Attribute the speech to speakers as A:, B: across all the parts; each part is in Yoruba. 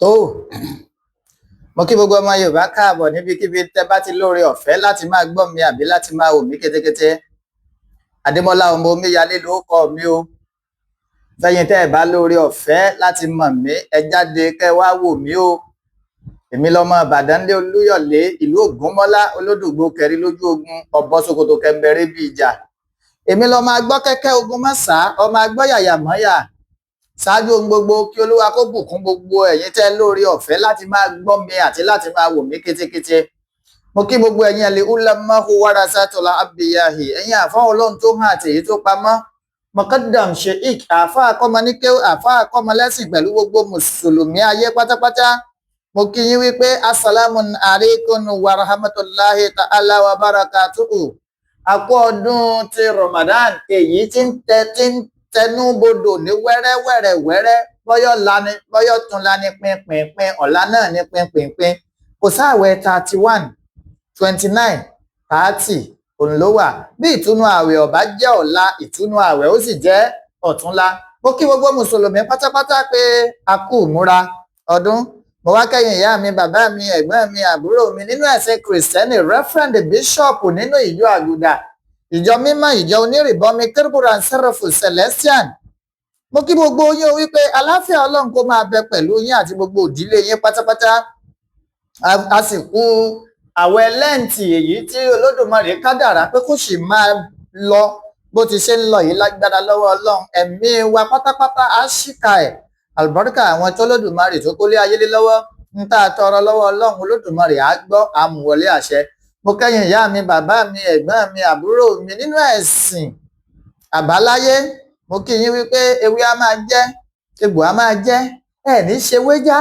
A: Tó, mo kí gbogbo ọmọ Yorùbá káàbọ̀ níbikíbi tẹ́ bá ti lóore ọ̀fẹ́ láti máa gbọ́ mi àbí láti máa wò mí kétékété. Adémọ́lá ọmọ Omíyalé ló kọ mi o. Fẹ́yìn tẹ́ ẹ bá lóore ọ̀fẹ́ láti mọ̀ mí, ẹ jáde kẹ́ wá wò mí o. Èmi lọmọ Ìbàdàn lé Olúyọ̀lé, ìlú Ògúnmọ́lá, Olódùgbò kẹrí lójú ogun, ọ̀bọ ṣòkòtò kẹ̀mbẹ̀rẹ̀ bí ìjà. Èmi lọmọ agbọ́kẹ́kẹ́ ogun mọ́sá, ọmọ agbọ́yàyà mọ́yà. Ṣáájú ohun gbogbo, kí Olúwa kó bùkún gbogbo ẹ̀yin tẹ́ lóore ọ̀fẹ́ láti máa gbọ́ mi àti láti máa wò mí kétékété. Mo kí gbogbo ẹ̀yin ẹ̀lẹ́ ulamahu warasatul abiyahi, ẹ̀yin àfáà Ọlọ́run tó hàn àti èyí tó pamọ́, mọ̀kádàm sheik, àfáà akọ́mọníkéw, àfáà akọ́mọlẹ́sìn, pẹ̀lú gbogbo mùsùlùmí ayé pátápátá. Mo kí yín wípé asalaamu alaykum wa rahmatulahi ta'ala wa barakatuhu. Àkó ọdún ti Ramadan, èyí tí ń tẹ tí ń tẹnubodò ní wẹ́rẹ́wẹ́rẹ́wẹ́rẹ́, bọ́yọ̀ lani bọ́yọ̀ tún lani, pínpínpín ọ̀la náà ní pínpínpín. Kò sáàwẹ̀ 31, 29, 30 òun ló wà. Bí ìtúnu ààwẹ̀ ọ̀bá jẹ́ ọ̀la, ìtúnu ààwẹ̀ ó sì jẹ́ ọ̀túnla. Mo kí gbogbo mùsùlùmí pátápátá pé a kú ìmúra ọdún. Mo wá kẹ́yìn ìyá mi, bàbá mi, ẹ̀gbọ́n mi, àbúrò mi nínú ẹ̀sìn Kìrìsìtẹ́nì, Reverend Bishop nínú ìjọ Àgùdà, ìjọ mímọ́, ìjọ onírìbọmi Kérúbù and Sẹ́ráfù Celestian. Mo kí gbogbo yín o wípé àláfíà Ọlọ́run kó máa bẹ pẹ̀lú yín àti gbogbo ìdílé yín pátápátá. A sì kú àwẹ̀ Lẹ́ǹtì, èyí tí Olódùmarè kádàrá pé kó sì máa lọ bó ti ṣe ń lọ yìí. Lágbára lọ́wọ́ Ọlọ́run, ẹ̀mí wa pátápátá á ṣìkà ẹ̀. Àlùbáríkà àwọn tó Olódùmarè tó kólé ayé lé lọ́wọ́, ń tá a tọrọ lọ́wọ́ Ọlọ́run, Olódùmarè á gbọ́, àmúwọlé àṣẹ. Mo kẹ́yìn ìyá mi, bàbá mi, ẹ̀gbọ́n mi, àbúrò mi nínú ẹ̀sìn àbáláyé. Mo kí yín wípé ewé á máa jẹ́, egbò á máa jẹ́, ẹ ní ṣe wéjá,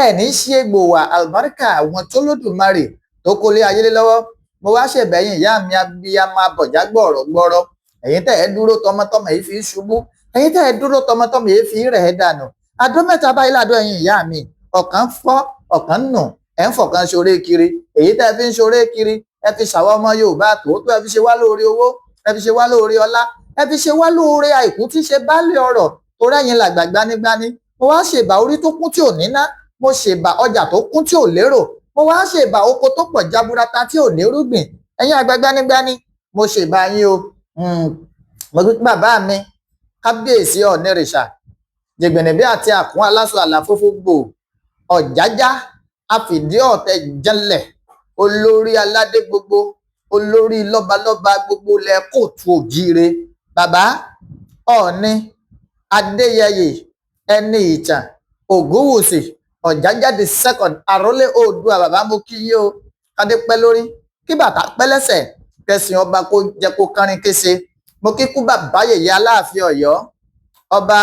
A: ẹ ní ṣe egbò wà. Àlùbáríkà àwọn tó Lódùmarè tó kólé ayé lé lọ́wọ́. Mo wá ṣèbẹ̀yìn ìyá mi abiyamọ abọ̀já gbọ̀rọ̀ gbọ́rọ̀, ẹ̀yin tẹ́ ẹ dúró tọmọtọmọ yìí fi ṣubú, ẹ̀yin tẹ́ ẹ dúró tọmọtọmọ yìí fi rẹ̀ ẹ́ dànù. Àdó mẹ́ta báyìí ládó ẹ̀yin ìyá mi: ọ̀kan fọ́, ọ̀kan nù, ẹ̀ ń fọ̀kan ṣoré kiri. Èyí tẹ́ ẹ fi ń ṣoré kiri, ẹ fi ṣàwọn ọmọ Yorùbá tòótọ́, ẹ fi ṣe wá lóore owó, ẹ fi ṣe wá lóore ọlá, ẹ fi ṣe wá lóore àìkú tí ṣe baálé ọrọ̀, torí ẹ̀yin làgbà gbanigbani. Mo wá ṣèbà orí tó kún tí ò níná, mo ṣèbà ọjà tó kún tí ò lérò, mo wá ṣèbà oko tó pọ̀ jaburata tí ò nírúgbìn. Ẹ̀yin àgbà gbanigbani, mo ṣèbà yín o. Mo gbé bàbá mi, kábíyèsí Ọ̀nìrìṣà jẹgbẹ̀nẹ̀bí àti àkún aláṣọ àlàfófó gbò, ọ̀jájá àfìdí ọ̀tẹ̀ jẹlẹ̀, olórí aládé gbogbo, olórí lọ́balọ́ba gbogbo ilẹ̀ kóòtù òjíire, bàbá Ọ̀ọ̀ni Adéyẹyè ẹni ìtàn Ògúnwùsì, Ọ̀jájá the Second, àrólé Oòdùà. Bàbá, mo kí yín o. Kádé pẹ́ lórí, kí bàtà pẹ́ lẹ́sẹ̀, kẹsìn ọba kó jẹ́ kó kánrin kése. Mo kí kú bàbá yèyé Aláàfin Ọ̀yọ́, Ọba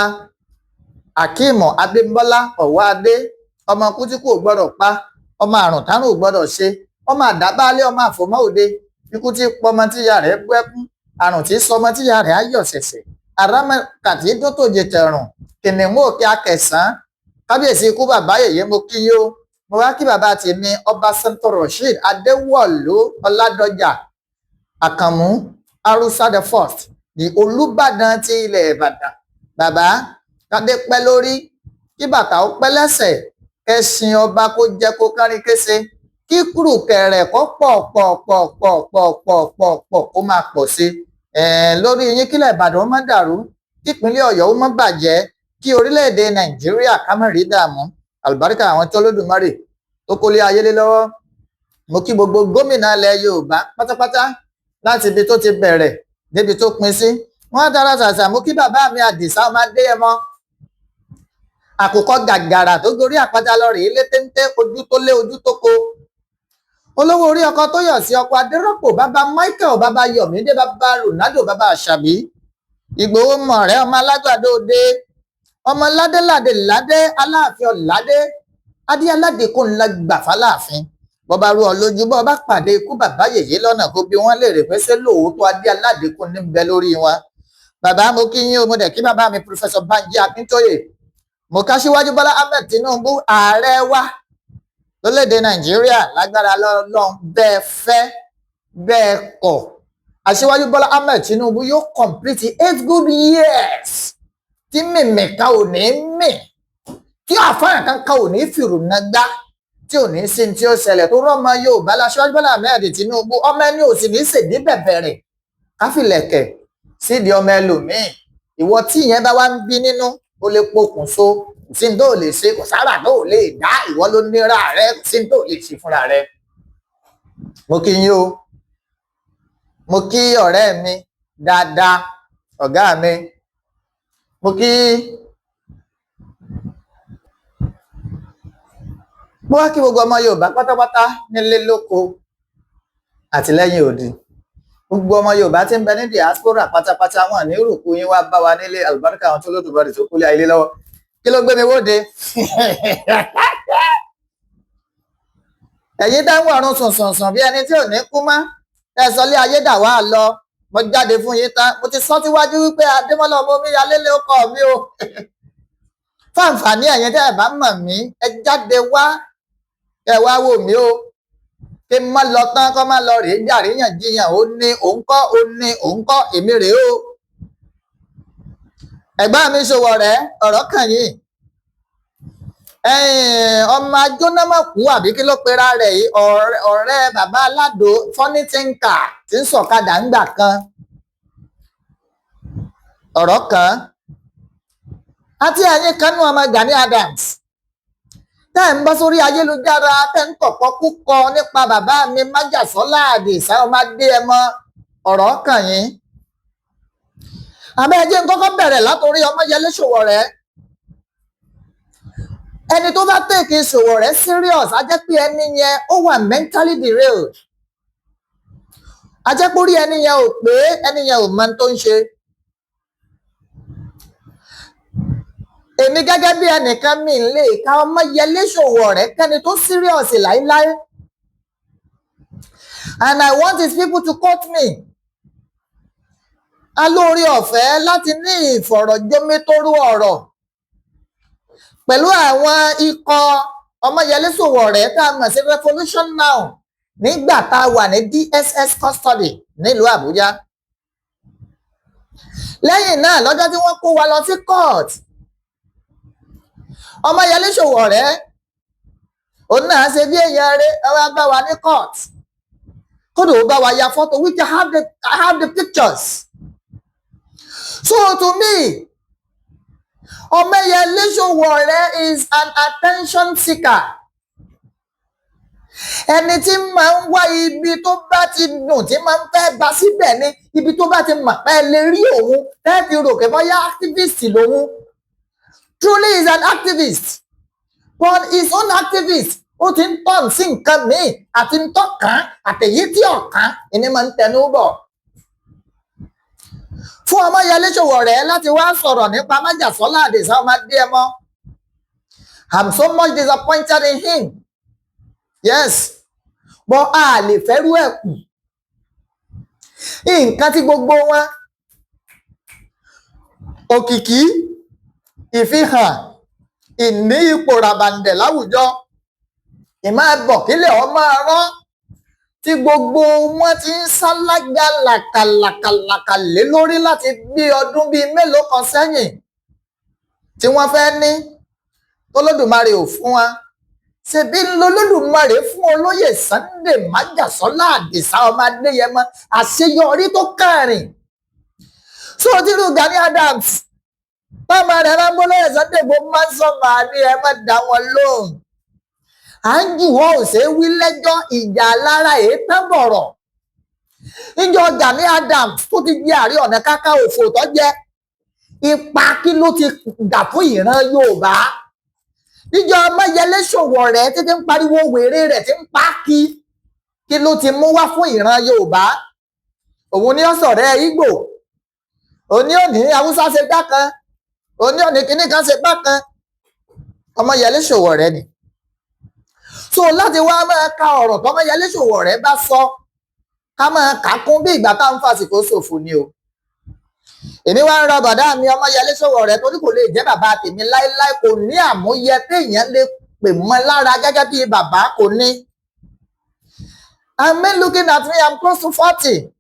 A: Akeem Abímbọ́lá Ọwọ́adé, ọmọ kú tí kò gbọ́dọ̀ pa, ọmọ àrùn tárùn ò gbọ́dọ̀ ṣe, ọmọ àdábálé, ọmọ àfọmọ́ òde. Ikú tí pọmọ tíya rẹ̀ bú ẹkún, àrùn tí sọmọ tíya rẹ̀ á yọ̀ ṣẹ̀ṣẹ̀, àràmọkàtí dótòjì tẹ̀rùn, kìnìún òkè akẹsàn. Kábíyèsí, ikú bàbá yèyé, mo kí yín o. Mo wá kí bàbá tèmi, Ọba Sẹ́ńtọ̀ Rasheed Adéwọ̀lú Ọládọjà Àkànmú Arusa the First, the Olúbàdàn ti ilẹ̀ Ìbàdàn. Bàbá, kádé pẹ́ lórí, kí bàtà ó pẹ́ lẹ́sẹ̀, kẹsìn ọba kó jẹ́ kó kárin kése, kí kùrùkẹ̀rẹ̀ kó pọ̀ pọ̀ pọ̀ pọ̀ pọ̀ pọ̀ pọ̀ pọ̀, kó máa pọ̀ sí lórí yín, kílẹ̀ Ìbàdàn ó má dàrú, kípínlẹ̀ Ọ̀yọ́ ó má bàjẹ́, kí orílẹ̀-èdè Nàìjíríà ká má rí dààmú. Àlùbáríkà àwọn tó Lódùmarè tó kólé ayé lé lọ́wọ́. Mo kí gbogbo gómìnà ilẹ̀ Yorùbá pátápátá, láti ibi tó ti bẹ̀rẹ̀ débi tó pin sí. Wọ́n á dára ṣàṣà. Mo kí bàbá mi Àdìsá ọmọ Adéyẹmọ, àkùkọ gàgàrà tó gorí àpáta lọ rèé lé téńté, ojú tó lé ojú tó ko, olówó orí ọkọ tó yọ sí, ọkọ Adérọ́pò, bàbá Michael, bàbá Yọ̀mídé, bàbá Ronaldo, bàbá Àṣàbí Ìgbòho mọ̀rẹ́, ọmọ alágbàdo òde, ọmọ ládéládé ládé, Aláàfin ọ̀ládé adé aládé kò ńlá gbà fáláàfin. Bọba rú ọ lójú, bọ́ bá pàdé ikú bàbá yèyé lọ́nà, kó bí wọ́n lè rè pé ṣé lóòótọ́ adé aládé kò ní bẹ lórí wọn. Bàbá, mo kí yín o. Mo dẹ̀ kí bàbá mi, Professor Banji Akíntóyè. Mo ká síwájú Bọ́lá Ahmed Tinubu, ààrẹ wa lórílẹ̀‐èdè Nàìjíríà. Lágbára lọ́lọ́run, bẹ́ẹ̀ fẹ́ bẹ́ẹ̀ kọ̀, aṣíwájú Bọ́lá Ahmed Tinubu yóò complete 8 good years tí mímìka ò ní mì. Tí àfáà kankan ò ní fìrùnà gbá, tí ò ní sí tí ó ṣẹlẹ̀ tó rọ́mọ Yorùbá l'Aṣíwájú Bọ́lá Ahmed Tinubu. Ọmọ ẹni ò sì ní ṣèdí bẹ̀bẹ̀rẹ̀ káfílẹ̀kẹ̀ sídìí ọmọ ẹlòmíì. Ìwọ tí ìyẹn bá wá ń bí nínú, ó lè pokùnso, kò sí ní tó lè ṣe, kò sára tó lè dá. Ìwọ ló nira rẹ, kò sí ní tó lè ṣe fúnra rẹ. Mo kí yín o. Mo kí ọ̀rẹ́ mi dáadáa, ọ̀gá mi. Mo kí, mo wá kí gbogbo ọmọ Yorùbá pátápátá nílé lóko àti lẹ́yìn odi, gbogbo ọmọ Yorùbá tí ń bẹ ní diaspora pátápátá. Wọn ní rúkú yín wá bá wa nílé àlùbáríkà àwọn tó lódùbọ̀dì tó kúlé ayé lọ́wọ́. Kí ló gbé mi wóde? Ẹ̀yin tá ń wọ̀run sùnsùnsùn bí ẹni tí ò ní kú mọ́, ẹ sọ lé ayé dà wá lọ. Mo jáde fún yín tán. Mo ti sọ síwájú wípé Adémọ́lá ọmọ Omíyalé ló kọ mi o. Fáǹfààní ẹ̀yin tẹ́ ẹ bá mọ̀ mí, ẹ jáde wá, ẹ wá wò mí o. Kí n má lọ tán, kọ́ má lọ rèé jàríyànjiyàn. Ó ní òun kọ́, ó ní òun kọ́, èmi rèé o. Ẹ̀gbọ́n mi ṣòwò rẹ̀, ọ̀rọ̀ kàn yín. Ọmọ ajónámọ̀kú àbí kí ló pera rẹ̀ yìí, ọ̀rẹ́ bàbá aládò, funny thinker tí ń sọ̀kadà ńgbà kan, ọ̀rọ̀ kan àti ẹ̀yin kanú ọmọ Gani Adams tẹ́ ń bọ́ sórí ayélujára, tẹ́ ń kọ̀kọ́ kúkọ nípa bàbá mi Májàsọ́lá Àdìsá ọmọ Adéẹmọ, ọ̀rọ̀ kàn yín. Àbẹ́ ẹjẹ́ ń kọ́kọ́ bẹ̀rẹ̀ látòrí Ọmọyẹlé Sowore. Ẹni tó bá take Sowore serious, á jẹ́ pé ẹni yẹn ó wà mentally derailed, á jẹ́ pé orí ẹni yẹn ò pé, ẹni yẹn ò mọ tó ń ṣe. Èmi gẹ́gẹ́ bí ẹnìkan, mi ń lè ka Ọmọyẹlé Sowore kẹ́ni tó serious láíláí, and I want his people to quote me. A lórí ọ̀fẹ́ láti ní ìfọ̀rọ̀jomitoro ọ̀rọ̀ pẹ̀lú àwọn ikọ̀ Ọmọyẹlé Sowore tá a mọ̀ sí Revolution Now nígbà tá a wà ní DSS custody nílùú Àbújá. Lẹ́yìn náà, lọ́jọ́ tí wọ́n kó wa lọ sí court, Ọmọyẹlé Sowore òun náà ṣe bí èèyàn rẹ̀, ẹ wá bá wa ní court, kódò ó bá wa ya fọ́tò, which I have the pictures. So to me, Ọmọyẹlé Sowore is an attention seeker, ẹni tí máa ń wá ibi tó bá ti dùn, tí máa ń fẹ́ bá síbẹ̀ ni ibi tó bá ti mọ̀ pé lè rí òun, tẹ́ fi rò pé bóyá activist lòun. Truly is an activist, but his own activist, ó ti ń tọ̀n sí nǹkan míì àti ń tọ́kàn àtẹ̀yí tí ọ̀kan ìní máa ń tẹnu bọ̀. Fún Ọmọyẹlé Sowore láti wá sọ̀rọ̀ nípa Májàsọ́lá Àdìsá ọmọ Adéẹmọ, I'm so much disappointed in him. Yes, but a lè fẹ́rú ẹ̀ kù. Nǹkan tí gbogbo wọn, òkìkí, ìfihàn, ìní ipò ràbàǹdẹ̀ láwùjọ, ìmáa bọ̀ kílẹ̀ ọmọ rán tí gbogbo wọn ti ń sálágà làkàlàkàlàkà lé lórí láti bí ọdún bíi mélòó kan sẹ́yìn, tí wọ́n fẹ́ ní tólódùmarè ò fún wa, ṣebí lolódùmarè fún olóyè Sunday Májàsọ́lá Àdìsá ọmọ Adéyẹmọ, àṣeyọrí tó kàrin. So tírú Gani Adams báma rẹ̀ máa ń gbólóyè Sunday Igboho máa ń sọ, màá ní ẹ má dá wọn lóhùn. À ń jù wọ́n ò ṣe é wí lẹ́jọ́, ìjà lára èétán bọ̀rọ̀. Níjọ́ Gani Adams tó ti di Ààrẹ Ọ̀nà Kakanfò tó jẹ́, ipa kí ló ti dà fún ìran Yorùbá? Níjọ́ Ọmọyẹlé Sowore títí ń pariwo wèrè rẹ̀ tí ń pa kí kí ló ti mú wá fún ìran Yorùbá? Òun ní ọ̀sọ̀rẹ́ Ìgbò, òní òní Haúsá ṣe gbá kan, òní òní kinní kan ṣe gbá kan. Ọmọyẹlé Sowore ni. So láti wá máa ka ọ̀rọ̀ tọmọyẹlé Sowore bá sọ, ká máa kà á kún bí ìgbà tá à ń fàsìkò ṣòfò ni o. Èmi wá ń rọ bàdá mi Ọmọyẹlé Sowore, torí kò lè jẹ́ bàbá tèmi láéláé, kò ní àmúyẹ téèyàn lè pè mọ́ lára gẹ́gẹ́ bí bàbá, kò ní. I mean, looking at me, I'm close to 40.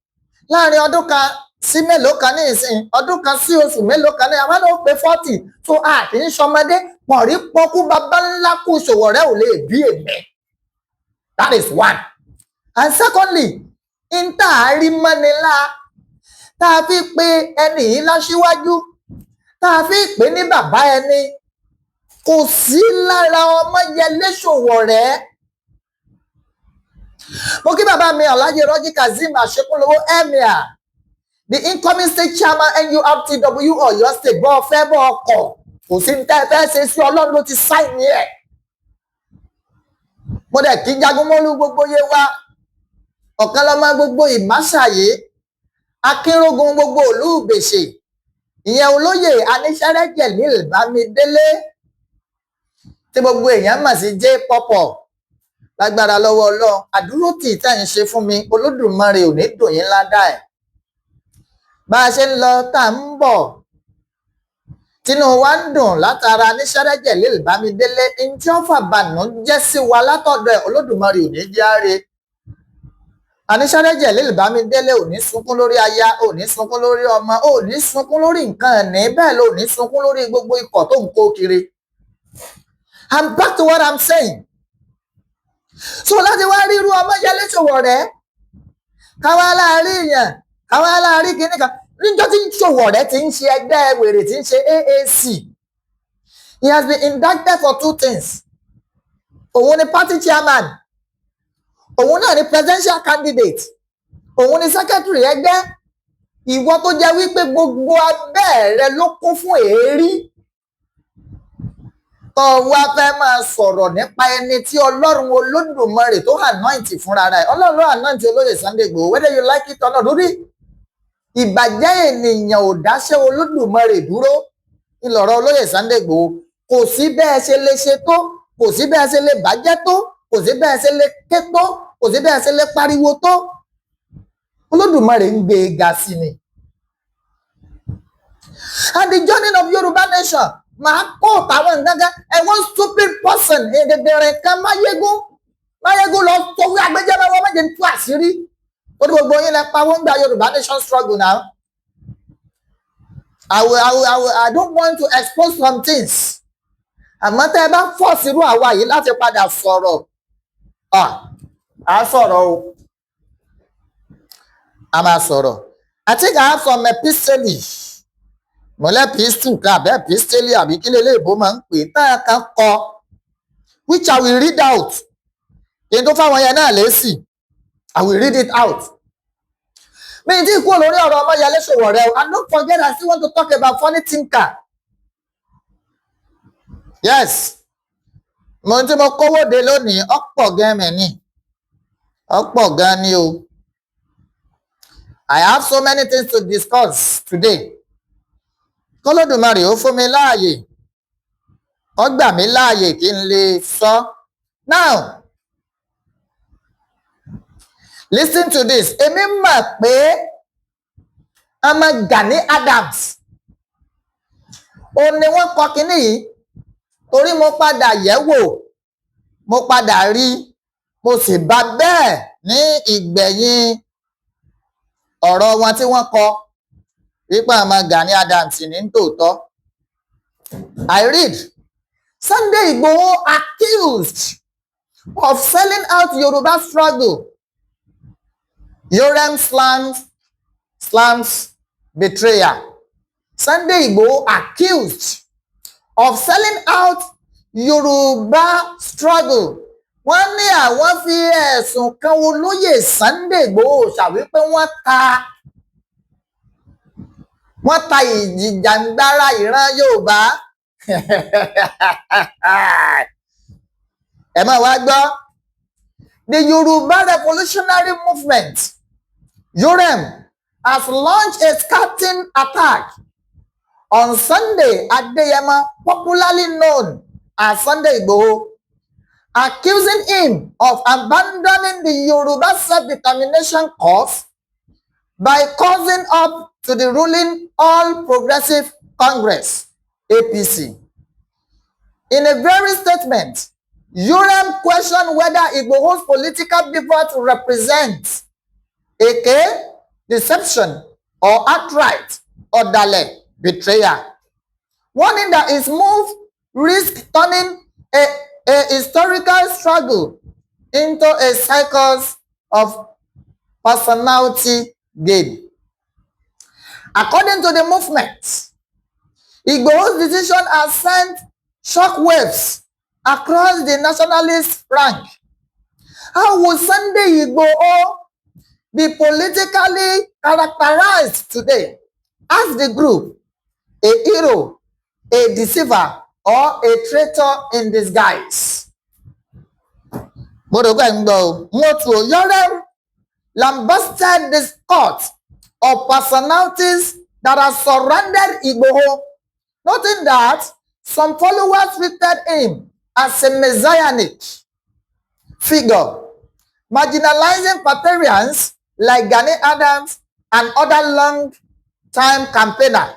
A: Láàrin ọdún kan Sí mélòó kan ní ìsìn, ọdún kan sí oṣù mélòó kan ní àwọn náà pé 40, so a kì í ṣọmọdé. Pọ̀rí pọ́kú bàbá ńlá kú Sowore ò lè bí èmi. That is one. And secondly, n tá a rí mọ́nilá tá a fi pe ẹni yìí láṣíwájú, tá a fi pè ní bàbá ẹni, kò sí lára Ọmọyẹlé Sowore. Mo kí bàbá mi, Alhaji Rọ́jí Kazeem Àṣekúnlówó, emir, the incoming state chairman, NURTW Ọ̀yọ́ State. Bọ́ fẹ́ bọ́ ọkọ̀, kò sí ní tẹ́ ẹ fẹ́ ṣe sí. Ọlọ́run ló ti sign ẹ̀. Mo dẹ̀ kí Jagunmólú gbogbo yé wa, ọ̀kan lọ́mọ gbogbo Ìmáṣàyé, akínrógun gbogbo ìlú Ìbèṣe, ìyẹn olóyè Aníṣẹ́rẹ́jẹ̀ Níl Bámidélé, tí gbogbo èèyàn mọ̀ sí J Pọ̀pọ̀. Lágbára lọ́wọ́ Ọlọ́run, àdúró tì tẹ́ ń ṣe fún mi, Olódùmarè ò ní dùn yín ládàá ẹ̀. Bá a ṣe ń lọ tá à ń bọ̀, tínú wa ń dùn látara Aníṣẹ́rẹ́jẹ̀ Níl Bámidélé, ntí ó fàbànú jẹ́ sí wa látọ̀dọ̀ ẹ̀, Olódùmarè ò ní jẹ́ Aníṣẹ́rẹ́jẹ̀ Níl Bámidélé. Ò ní sunkún lórí aya, ò ní sunkún lórí ọmọ, ò ní sunkún lórí nǹkan ẹ̀ní, bẹ́ẹ̀ ló ní sunkún lórí gbogbo ikọ̀ tó ń kó kiri. I'm back to what I'm saying. So láti wá rírú Ọmọyẹlé Sowore, káwá láàrin èèyàn, káwá láàrin kìíní kan, níjọ́ tí Sowore ti ń ṣe ẹgbẹ́ wèrè tí ń ṣe AAC, he has been indicted for two things. Òun ni party chairman, òun náà ni presidential candidate, òun ni secretary ẹgbẹ́. Ìwọ tó jẹ́ wípé gbogbo abẹ́ rẹ ló kún fún èérí, tó wá fẹ́ máa sọ̀rọ̀ nípa ẹni tí Ọlọ́run Olódùmarè tó anoint fúnra rẹ̀. Ọlọ́run ló anoint olóyè Sunday Igboho, whether you like it or not. Lórí ìbàjẹ́ ènìyàn ò dáṣẹ́ Olódùmarè dúró ńlọrọ̀ olóyè Sunday Igboho. Kò sí bẹ́ẹ̀ ṣe lè ṣe tó, kò sí bẹ́ẹ̀ ṣe lè bàjẹ́ tó, kò sí bẹ́ẹ̀ ṣe lè ké tó, kò sí bẹ́ẹ̀ ṣe lè pariwo tó, Olódùmarè ń gbé e ga sí ni. And the journey of Yorùbá nation, màá kó tàwọn nǹkan kan ẹ. One stupid person, èdèdèrè kan, Máyégún, Máyégún lọ tọwé agbẹjẹrẹ wọn méje ń tú àṣírí ó ní gbogbo yín lẹ pa wọn gba Yorùbá nation struggle. Now I don't want to expose some things, àmọ́ tẹ́ ẹ bá force irú àwa yìí láti padà sọ̀rọ̀, à sọ̀rọ̀ o, a máa sọ̀rọ̀. I think I have some epistole, mọ̀lẹ́ epistle kan àbẹ́ epistole àbí kí lélẹ́ ìbò máa ń pè tá a kan kọ, which I will read out kí n tó fáwọn yẹn náà lésì. I will read it out. Mi tí kúrò lórí ọ̀rọ̀ Ọmọyẹlé Sowore o. And don't forget, I still want to talk about funny thinker. Yes, mo tí mo kówó de lónìí ọ̀pọ̀ gan mẹ́ni, ọ̀pọ̀ gan ni o. I have so many things to discuss today. Kọ́lọ́dùmarè ó fún mi láàyè, ó gbà mí láàyè kí n lè sọ. Now listen to this. Èmi mọ̀ pé ọmọ Gani Adams ó ní wọ́n kọ kínní yìí, torí mo padà yẹ̀ wò, mo padà rí, mo sì bá bẹ́ẹ̀ ní ìgbẹ̀yìn ọ̀rọ̀ wọn tí wọ́n kọ wípé ọmọ Gani Adams ní tòótọ́. I read: Sunday Igboho accused of selling out Yoruba struggle. Yorem slams betrayal. Sunday Igboho accused of selling out Yoruba struggle. Wọ́n ní àwọn fi ẹ̀sùn kan olóyè Sunday Igboho ṣàwípé wọ́n ta ìjìjàǹgbara ìran Yorùbá. Ẹ máa wá gbọ́. The Yoruba Revolutionary Movement, YOREM, has launched a scathing attack on Sunday Adeyemo, popularly known as Sunday Igboho, accusing him of abandoning the Yoruba self-determination cause by cozying up to the ruling All Progressive Congress, APC. In a very statement, YOREM questioned whether Igboho's political pivot represents AK deception or outright ọ̀dàlẹ̀, betrayal, warning that his move risk turning a historical struggle into a circus of personality gain. According to the movement, Igboho's decision has sent shockwaves across the nationalist rank. How would Sunday Igboho be politically characterized today? Ask the group, a hero, a deceiver, or a traitor in disguise? Mo rò pé ń gbọ́ o. Motu Yorem lambasted the cult of personalities that have surrounded Igboho, noting that some followers treated him as a messianic figure, marginalizing veterans like Gani Adams and other long-time campaigners.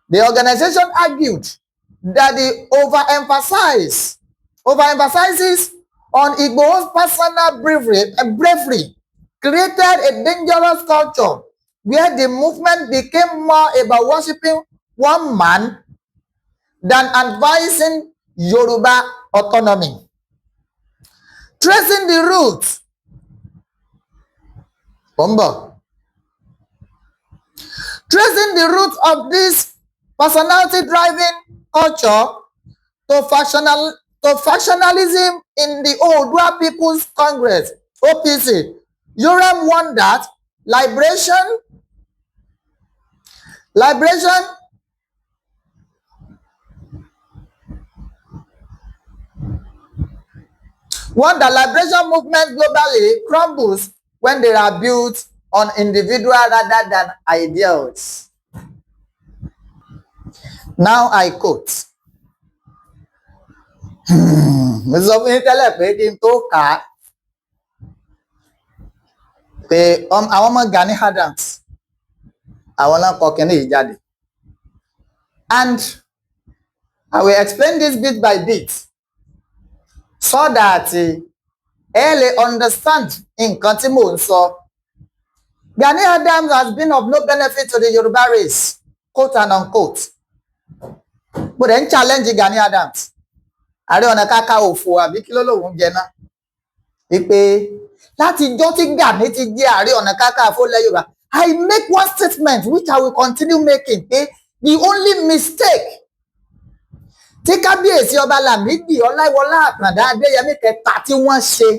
A: The organization argued that the overemphasizes on Igboho's personal bravery created a dangerous culture where the movement became more about worshiping one man than advising Yoruba autonomy. Tracing the roots. Ó ń bọ̀. Tracing the roots of this personality-driven culture to factionalism in the Oodua People's Congress, OPC, Yorem warned that liberation one that liberation movement globally crumbles when they are built on individual rather than ideals. Now I quote. Mo sọ fún yín tẹ́lẹ̀ pé kí n tó kà á pé àwọn ọmọ Gani Adams, àwọn náà kọ kínní yìí jáde, and I will explain this bit by bit so that ẹ lè understand nǹkan tí mò ń sọ. Gani Adams has been of no benefit to the Yoruba race, quote and unquote. Mo dẹ̀ ń challenge Gani Adams, Ààrẹ Ọ̀nà Kakanfò, àbí kí ló lòun jẹ náà, wípé láti ijọ́ tí Gani ti jẹ́ Ààrẹ Ọ̀nà Kakanfò lẹ̀ Yorùbá, I make one statement which I will continue making, pé the only mistake tí Kábíyèsí Ọba Lámìdí Ọláìwọlá Àtàndá Adéyẹmí kẹta tí wọ́n ṣe,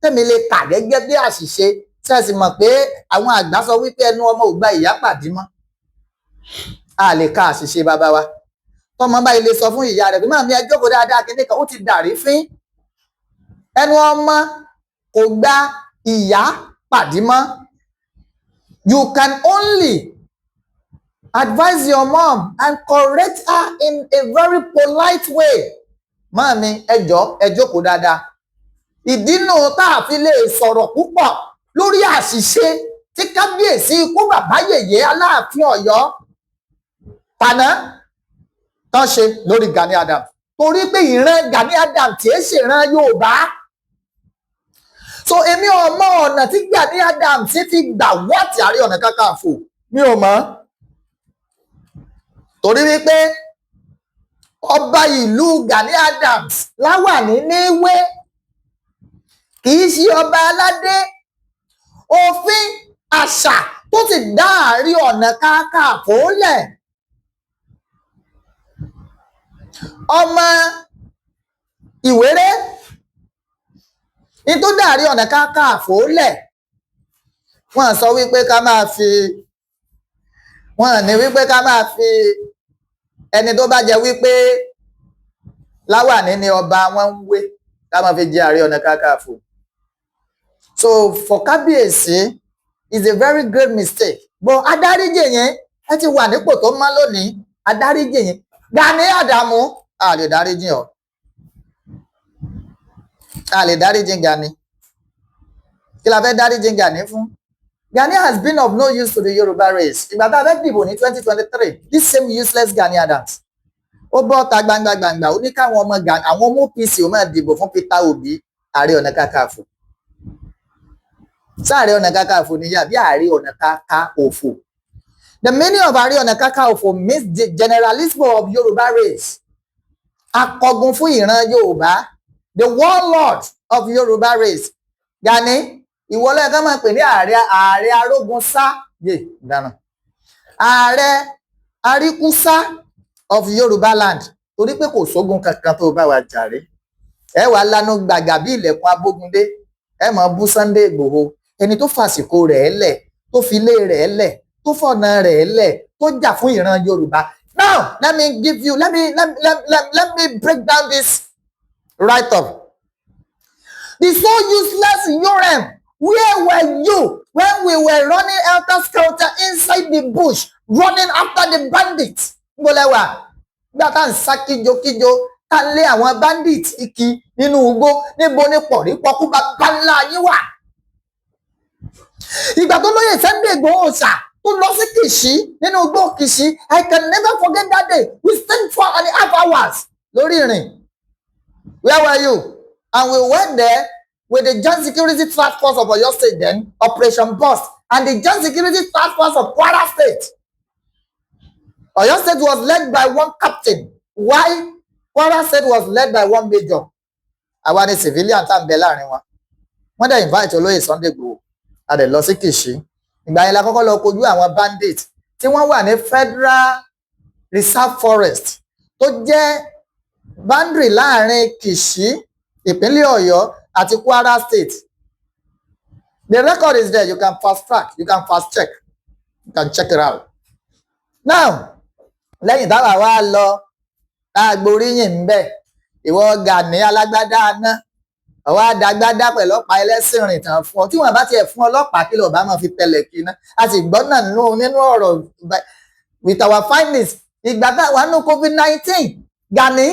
A: tẹ́mi lè kà gẹ́gẹ́ bí àṣìṣe, tí ẹ sì mọ̀ pé àwọn àgbà sọ wípé ẹnu ọmọ ò gba ìyá pàdé mọ́, a lè ka àṣìṣe bàbá wa. Tọmọ báyìí lè sọ fún ìyá rẹ̀ pé, "Màmí, ẹ jókòó dáadáa," kíní kan ó ti dàrí fín. Ẹnu ọmọ kò gba ìyá pàdé mọ́. You can only advise your mom and correct her in a very polite way. "Màmí, ẹ jọ̀ọ́, ẹ jókòó dáadáa." Ìdínú tá a fi lè sọ̀rọ̀ púpọ̀ lórí àṣìṣe tí Kábíyèsí ikú bàbá yèyé Aláàfin Ọ̀yọ́ tàná tán ṣe lórí Gani Adams, torí pé ìran Gani Adams tí é ṣèran Yorùbá. So èmi ò mọ ọ̀nà tí Gani Adams fi gbà wọ́ọ̀tì Ààrẹ Ọ̀nà Kakanfò, mi ò mọ̀, torí wípé ọba ìlú Gani Adams láwàní níwé, kì í ṣe ọba aládé. Òfin àṣà tó ti dá Ààrẹ Ọ̀nà Kakanfò lẹ̀, ọmọ ìwéré ní tó dá Ààrẹ Ọ̀nà Kakanfò lẹ̀, wọ́n sọ wípé ká máa fi wọ́n ní wípé ká máa fi ẹni tó bá jẹ wípé láwàní ni ọba wọn ń wé, ká máa fi jẹ Ààrẹ Ọ̀nà Kakanfò. So for Kábíyèsí is a very great mistake, but adáríjì yẹn, ẹ ti wà nípò tó mọ́ lónìí, adáríjì yẹn. Gani Adamu, a lè dáríjì ọ, a lè dáríjì Gani. Kí la fẹ́ dáríjì Gani fún? Gani has been of no use to the Yoruba race. Ìgbà tá a fẹ́ dìbò ní 2023, this same useless Gani Adams, ó bọ́ ta gbangba gbangba, ó ní káwọn ọmọ Gani, àwọn ọmọ OPC, ó máa dìbò fún Peter Obi, Ààrẹ Ọ̀nà Kakanfò. Sáàrẹ Ọ̀nà Kakanfò níyà bí Ààrẹ Ọ̀nà Kakanfò. The meaning of Ààrẹ Ọ̀nà Kakanfò means the generalissimo of Yorùbá race, akọgun fún ìran Yorùbá, the warlord of Yorùbá race. Gani, ìwọ ló yẹ ká máa pè ní ààrẹ, ààrẹ arógun sá yé dáná, ààrẹ aríkúsá of Yorùbá land, torí pé kò sógun kankan tó bá wa jàre. Ẹ wàá lanu gbàgà bí ilẹ̀kùn abógundé, ẹ máa bú Sunday Ìgbòho, ẹni tó fàsìkò rẹ̀ lẹ̀, tó fi ilé rẹ̀ lẹ̀, tó fọ̀nà rẹ̀ lẹ̀, tó jà fún ìran Yorùbá. Now let me give you let me let, let, let, let me break down this write up. The so useless Yorem, where were you when we were running helter skelter inside the bush, running after the bandits? Níbo lẹ wà nígbà tá à ń sá kíjokíjo, tá ń lé àwọn bandits iki nínú igbó? Níbo ni pọ̀rípọ̀kú bàbá ńlá yín wà ìgbà tó lóye Sunday Igboho ṣà tó lọ sí Kìṣí, nínú igbó Kìṣí? I can never forget that day. We spent 4.5 hours lórí ìrìn. Where were you? And we went there with the Joint Security Task Force of Oyo State then, Operation Burst, and the Joint Security Task Force of Kwara State. Oyo State was led by one captain, while Kwara State was led by one major. Àwa ni civilian tá à ń bẹ láàrin wọn. Wọ́n dẹ̀ invite olóyè Sunday Igboho, a dẹ̀ lọ sí Kìṣí. Ìgbà yẹn la kọ́kọ́ lọ kojú àwọn bandits tí wọ́n wà ní Federal Reserve Forest, tó jẹ́ boundary láàrin Kìṣí, ìpínlẹ̀ Ọ̀yọ́, àti Kwara State. The record is there. You can fast track, you can fast check, you can check it out. Now, lẹ́yìn táwa wá lọ tá a gboríyìn ń bẹ̀, ìwọ Gani alágbádá aná, ọwọ́ àdàgbádá pẹ̀lú ọ̀pá ẹlẹ́sìn rìn tàn fún ọ. Tí wọ́n bá tiẹ̀ fún ọlọ́pàá, kí lọ́ọ́ bá máa fi tẹlẹ̀ kí iná? A sì gbọ́ náà nínú ọ̀rọ̀ with our findings. Ìgbà tá a wà nínú COVID-19, Gani,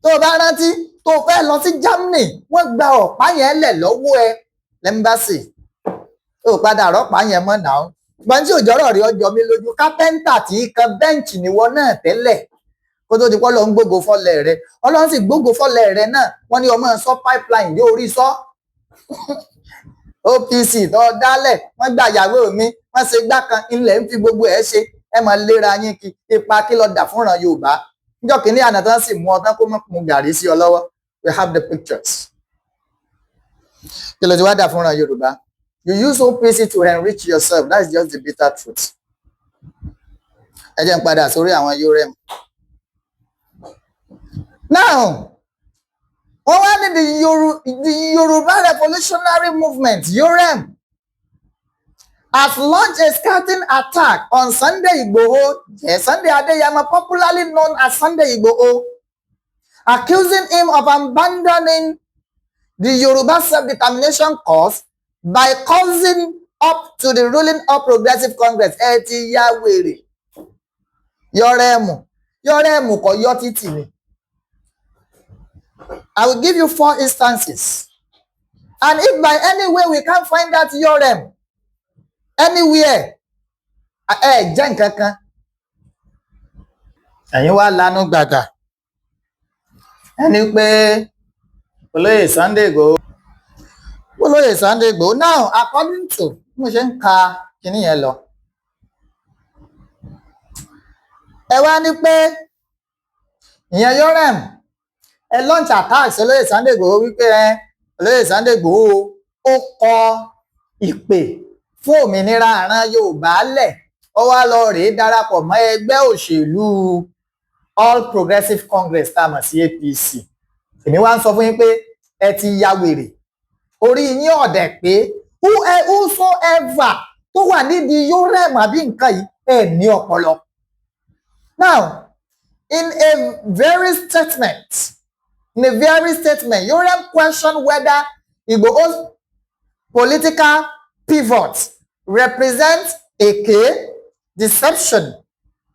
A: tó o bá rántí, tó o fẹ́ lọ sí Germany, wọ́n gba ọ̀pá yẹn lẹ̀ lọ́wọ́ ẹ lẹ́mbàsì, ó padà rọ́pàá yẹn mọ́ náà. Ṣùgbọ́n tí òjọ́rọ̀ rí ọjọ́ mi lójú, kápẹ́ńtà tí kan bẹ́ǹchì níwọ náà tẹ́lẹ̀ kó tó di pọ́ lọ ń gbógo fọ́lẹ̀ rẹ. Ọlọ́run sì gbógo fọ́lẹ̀ rẹ náà. Wọ́n ní ọmọ sọ pipeline yóò rí sọ OPC tó dálẹ̀. Wọ́n gba ìyàwó mi, wọ́n ṣe gbá kan ilẹ̀ ń fi gbogbo ẹ̀ ṣe. Ẹ máa léra yín kí ipa kí lọ dà fúnra Yorùbá. Níjọ́ kìíní àná tán sì mú ọ tán, kó mọ̀ mú gàrí sí ọ lọ́wọ́. We have the pictures. Kí ló ti wá dà fúnra Yorùbá? You use OPC to enrich yourself. That's just the bitter truth. Ẹ jẹ́ n padà sórí àwọn Yorem. Now, wọ́n wá ní the Yoruba Revolutionary Movement, Yorem, has launched a scathing attack on Sunday Igboho, yes, Sunday Adeyemo, popularly known as Sunday Igboho, accusing him of abandoning the Yoruba self-determination cause by cozying up to the ruling All Progressive Congress. Ẹ ti ya wèrè. Yọrẹ́mù, Yọrẹ́mù kò yọ títì ni. I will give you four instances. And if by any way we can't find that Yorem anywhere, ẹ jẹ́ nǹkan kan. Ẹ̀yin wá lanu gbàgà. Ẹni pé olóyè Sunday Igboho. Olóyè Sunday Igboho. Now, according to bí mo ṣe ń ka kinní yẹn lọ. Ẹ wá ní pé ìyẹn Yorem, ẹ launch attack sí olóyè Sunday Igboho wípé ẹ olóyè Sunday Igboho, ó kọ ìpè fún òmìnira àràn Yorùbá lẹ̀, ó wá lọ rèé darapọ̀ mọ́ ẹgbẹ́ òṣèlú All Progressive Congress, tá a mọ̀ sí APC. Èmi wá ń sọ fún yín pé ẹ ti ya wèrè, orí yín ọ̀dẹ̀ pé whosoever tó wà nídìí Yorem àbí nǹkan yìí, ẹ ní ọpọlọ. Now, in a very statement, Yorem questioned whether Igboho's political pivot represents èké, deception,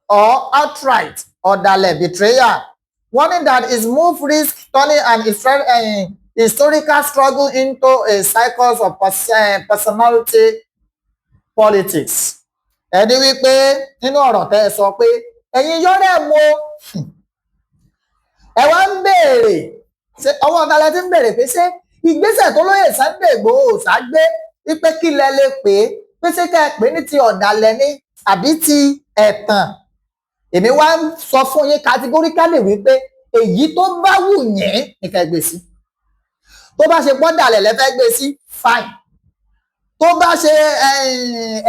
A: or outright ọ̀dàlẹ̀ betrayal, warning that his move risks turning an historical struggle into a cycle of personality politics. Ẹni wípé nínú ọ̀rọ̀ tẹ́ ẹ sọ pé ẹ̀yin Yorem o, ẹ wá ń béèrè, ṣé ọwọ́ ọ̀gá lẹ ti ń béèrè pé ṣé ìgbésẹ̀ tó lóye Sunday Igboho ṣàgbé wípé kí lẹ lè pè é, pé ṣé ká ẹ pè é ní ti ọ̀dàlẹ̀ ni àbí ti Ẹ̀tàn, èmi wá ń sọ fún yín categorically wípé èyí tó bá wù yín ní ká gbé sí. Tó bá ṣe pọ́dàlẹ̀ lẹ́fẹ́ gbé sí, fine. Tó bá ṣe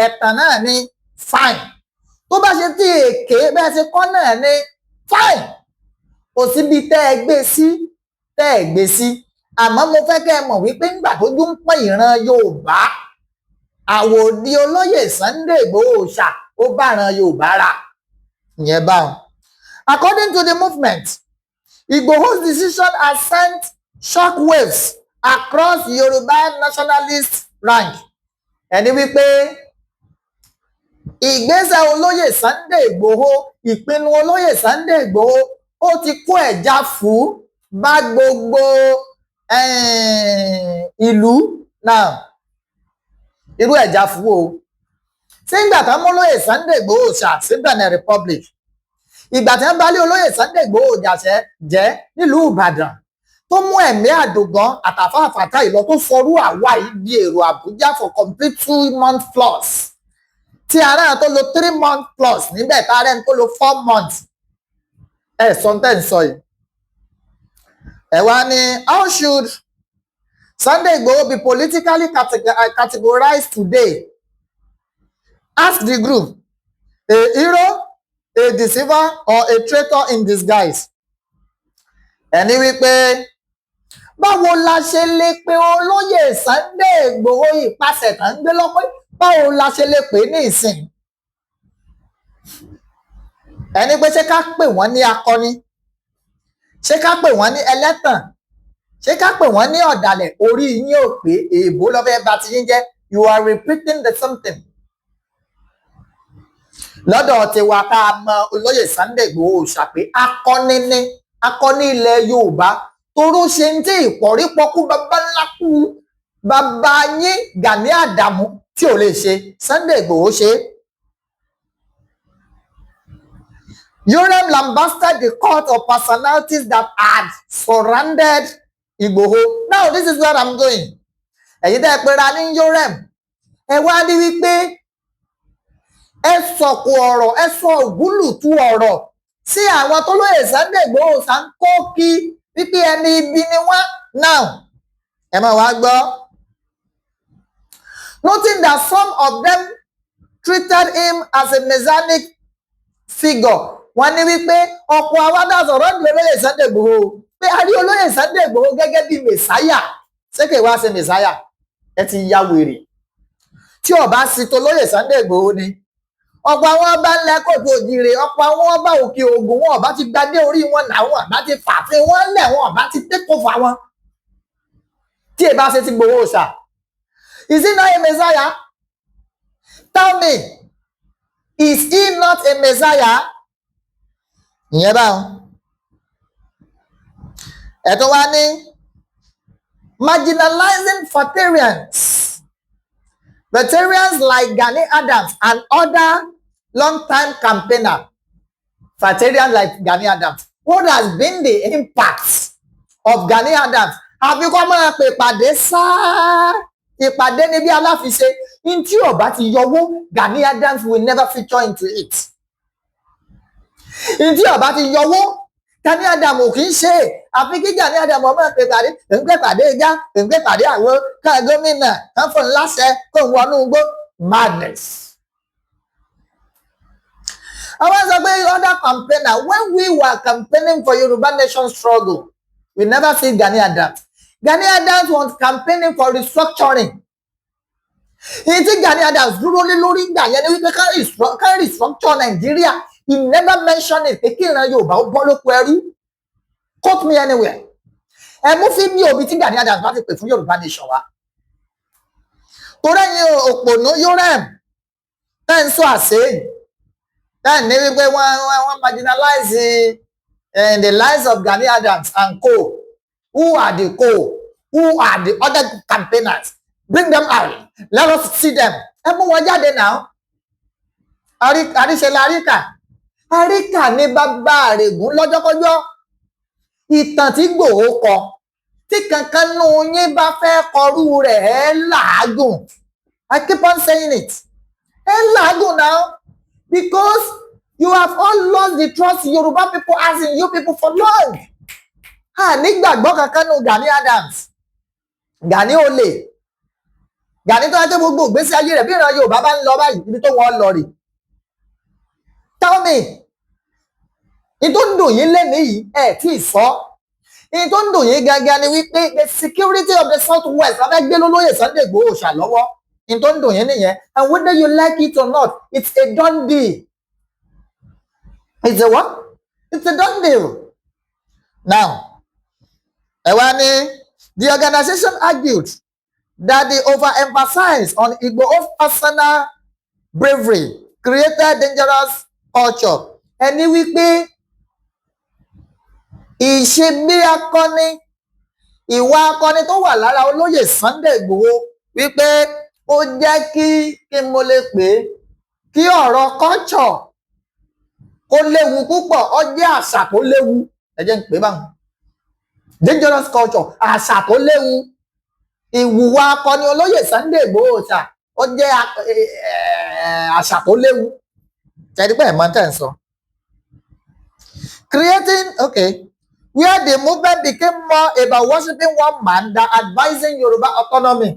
A: ẹ̀tàn náà ni, fine. Tó bá ṣe tí èké bẹ́ẹ̀ ṣe kọ́ náà ni, fine. Kò síbi tẹ́ ẹ gbé sí tẹ́ ẹ gbé sí, àmọ́ mo fẹ́ kẹ́ ẹ mọ̀ wípé ńgbà tójú ń pọ́n ìran Yorùbá, àwòdì olóyè Sunday Igboho ṣà ó bá ìran Yorùbá rà ìyẹn báwọn. According to the movement, Igboho's decision has sent shockwaves across Yoruba nationalist rank. Ẹni wípé ìgbésẹ̀ olóyè Sunday Igboho, ìpinnu olóyè Sunday Igboho, ó ti kó ẹ̀já fún bá gbogbo ìlú náà. Irú ẹ̀já fún o tí ń gbà tán mú olóyè Sunday Igboho ṣà sí Benin Republic, ìgbà tí wọ́n bá lé olóyè Sunday Igboho jàṣẹ jẹ́ nílùú Ìbàdàn, tó mú ẹ̀mí àdògán àtàfàfàtà ìlọ, tó sọrú àwa yìí di èrò Àbújá for complete 2 months plus, tí ará tó lo 3 months plus níbẹ̀, tá ará tó lo 4 months. Ẹ sọ tẹ́ ń sọ yìí, ẹ wá ní, how should Sunday Igboho be politically categorized today? Ask the group. A hero, a deceiver or a traitor in disguise? Ẹni wípé báwo la ṣe lè pe olóyè Sunday Igboho, ìpasẹ̀ tán ń gbé lọ́pẹ́, báwo la ṣe lè pè é ní ìsìn? Ẹni pé ṣé ká pè wọ́n ní akọni, ṣé ká pè wọ́n ní ẹlẹ́tàn, ṣé ká pè wọ́n ní ọ̀dàlẹ̀? Orí yín ò pé. Èèbó lọ́fẹ́ bá ti yín jẹ́. You are repeating the something. Lọ́dọ̀ tiwa, tá a mọ olóyè Sunday Igboho ṣàpé akọni ní, akọni ilẹ̀ Yorùbá, toró ṣe ń tí ìpọ̀rípọ̀kú bàbá ńlá kú bàbá yín Gani Àdàmú tí ò lè ṣe, Sunday Igboho ṣe. Yorem lambasted the court of personalities that had surrounded Igboho. Now this is where I'm going. Ẹ̀yin tẹ́ ẹ pera ní Yorem, ẹ wá ní wípé ẹ sọ̀kò ọ̀rọ̀, ẹ sọ ògúlùtú ọ̀rọ̀ sí àwọn tó lóye Sunday Igboho sá ń kó kí wípé ẹni ibi ni wọ́n. Now ẹ máa wá gbọ́. Noting that some of them treated him as a messianic figure. Wọ́n ní wípé ọ̀pọ̀ àwọn adáṣọ̀rọ̀ ní olóyè Sunday Igboho pé a rí olóyè Sunday Igboho gẹ́gẹ́ bí messiah. Ṣé kì í wá ṣe messiah? Ẹ ti ya wèrè. Tí ó bá sí tó lóyè Sunday Igboho ni, ọ̀pọ̀ àwọn ọba ńlẹ̀ kóòtù òjìrè, ọ̀pọ̀ àwọn ọba òkè ògùn, wọn ọba ti gbadé orí wọn, làwọn ọba ti fàfin wọn lẹ̀, wọn ọba ti take over wọn. Tí ẹ bá ṣe ti Igboho ṣá, is he not a messiah? Tell me, is he not a messiah? Ìyẹn báwọn. Ẹ̀tọ́ wa ní marginalizing veterans like Gani Adams and other long-time campaigner. Veterans like Gani Adams, what has been the impact of Gani Adams? Àfi kọ́ máa pè pàdé sáá, ìpàdé ní bí aláfiṣe ní tí ó bá ti yọwọ́, Gani Adams will never feature into it. Ní tí ó bá ti yọwọ́, Gani Adams ò kì í ṣe. Àfi kí Gani Adams ọmọ pè pàdé, ń pè pàdé igá, ń pè pàdé àwọn ká gómìnà kan fún láṣẹ kó ń wọnú igbó. Madness. Àwọn sọ pé other campaigner, when we were campaigning for Yoruba nation struggle, we never see Gani Adams. Gani Adams was campaigning for restructuring. Ìyí tí Gani Adams dúró lé lórí gbà yẹn ni wípé ká restructure Nàìjíríà. He never mentioned it pé kí ìran Yorùbá ó bọ́ lóko ẹrú. Quote me anywhere. Ẹ mú fídíò bíi tí Gani Adams bá ti pè fún Yorùbá nation wa. Torí ẹ̀yin òpònú Yorem tẹ́ ń sọ àṣeyìn, tẹ́ ń ní wípé wọ́n marginalize the lives of Gani Adams and co. Who are the co? Who are the other campaigners? Bring them out, let us see them. Ẹ mú wọn jáde náà. Àríṣe la àríkà, àríkà ní bàbá àrègùn lọ́jọ́kọ́jọ́. Ìtàn tí Ìgbòho kọ, tí kankan nù yín bá fẹ́ kọrú rẹ̀, ẹ́ làágùn. I keep on saying it, ẹ́ làágùn náà. Because you have all lost the trust Yoruba people has in you people for long. A nígbàgbọ́ kankan nù Gani Adams, Gani olè, Gani tó wá tó gbogbo ìgbésí ayé rẹ̀, bí ìran Yorùbá bá ń lọ báyìí, ibi tó wọ́n lọ rè. Tell me, ní tó ń dùn yín lẹ́nìí yìí, ẹ̀ tí ì sọ. Ní tó ń dùn yín gangan ni wípé the security of the South West la fẹ́ gbé lólóyè Sunday Igboho ṣà lọ́wọ́. Ní tó ń dùn yín nìyẹn. And whether you like it or not, it's a done deal. It's a what? It's a done deal. Now, ẹ wá ní the organization argued that the overemphasis on Igboho's personal bravery created dangerous culture. Ẹni wípé ìṣe bí akọni, ìwà akọni tó wà lára olóyè Sunday Igboho, wípé ó jẹ́ kí mo lè pè é, kí ọ̀rọ̀ culture kó léwu púpọ̀. Ó jẹ́ àṣà tó léwu. Ẹ jẹ́ ń pè é báwọn, dangerous culture, àṣà tó léwu. Ìwùwà akọni olóyè Sunday Igboho ṣà, ó jẹ́ àṣà tó léwu. Ṣẹ́ni pé ẹ̀ mọ̀ tẹ́ ń sọ. Creating, okay, where the movement became more about worshiping one man than advising Yoruba autonomy.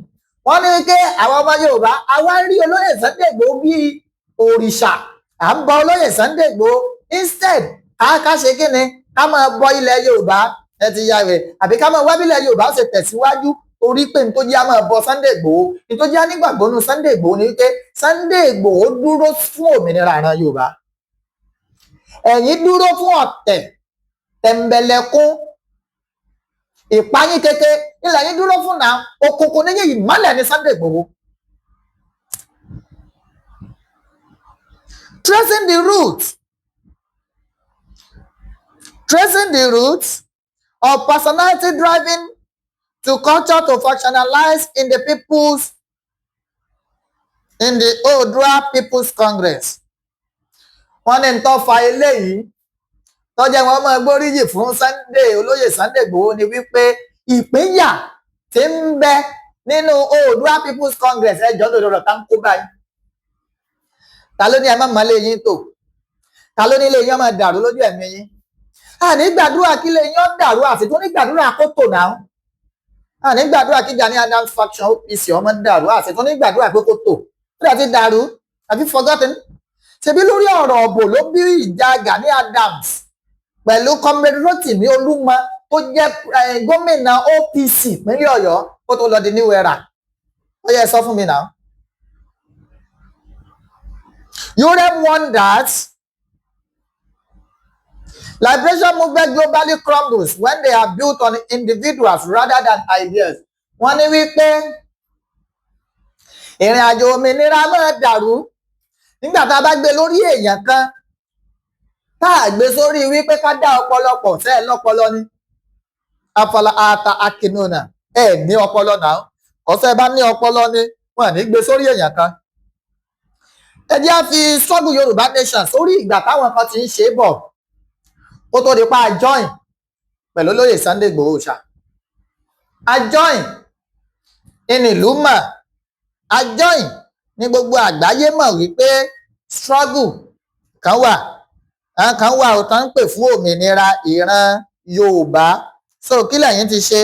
A: Wọ́n ní pé àwọn ọmọ Yorùbá, àwa rí olóyè Sunday Igboho bíi òrìṣà, à ń bọ olóyè Sunday Igboho instead ká ṣe kí ni, ká máa bọ ilẹ̀ Yorùbá. Ẹ ti ya rẹ̀ àbí ká máa wá bílẹ̀ Yorùbá ó ṣe tẹ̀síwájú, torí pé nítorí á máa bọ Sunday Igboho, nítorí á nígbàgbọ́ nínú Sunday Igboho ni wípé Sunday Igboho dúró fún òmìnira ìran Yorùbá. Ẹ̀yin dúró fún ọ̀tẹ̀, tẹ̀m̀bẹ̀lẹ̀kún, ìpayín kéke ilẹ̀ yín dúró fún náà. Òkùnkùn níyìn, ìmọ́lẹ̀ ní Sunday Igboho. Tracing the roots of personality driving to culture to functionalize in the Oodua People's Congress. Wọ́n ní tó fa eléyìí tó jẹ́ wọ́n máa gbóríyìn fún Sunday, olóyè Sunday Igboho, ni wípé ìpínyà tí ń bẹ nínú Oodua People's Congress. Ẹjọ́ lórí ọ̀rọ̀ tá ń kó báyìí, ta ló ní ẹ má mọ ilé yín tò? Ta ló ní ilé yín máa dàrú lójú ẹ̀mí yín? Àní gbàdúrà kí ilé yín ó dàrú, àti tó ní gbàdúrà kó tò náà. Àní gbàdúrà kí Gani Adams faction OPC ọmọ dàrú, àti tó ní gbàdúrà pé kó tò. Ó dà ti dàrú. Have you forgotten? Ṣebí lórí ọ̀rọ̀ ọ̀bò ló bí ìjà Gani Adams pẹ̀lú Comrade Rotimi Olúmọ tó jẹ́ gómìnà OPC ìpínlẹ̀ Ọ̀yọ́ kó tó lọ di new era. Ó yẹ sọ fún mi náà. Urem warned that liberation movement globally crumbles when they are built on individuals rather than ideas. Wọ́n ní wípé ìrìn àjò òmìnira máa dàrú nígbà tá a bá gbé lórí èèyàn kan, tá a gbé sórí wípé ká dá ọpọlọ pọ̀. Sẹ́ẹ̀ lọ́pọlọ ni? Afala ata akinona, ẹ ní ọpọlọ náà. Ọ̀sẹ̀ bá ní ọpọlọ ni, wọn ní gbé sórí èèyàn kan. Ẹ jẹ́ á fi struggle Yorùbá nation sórí ìgbà táwọn kan ti ń ṣe é bọ̀ kó tó di pa a join pẹ̀lú olóyè Sunday Igboho ṣá. A join in ìlú mọ̀, a join ní gbogbo àgbáyé mọ̀ wípé struggle kan wà, àwọn kan wà ó tán ń pè fún òmìnira ìran Yorùbá. So kí lẹ̀yin ti ṣe?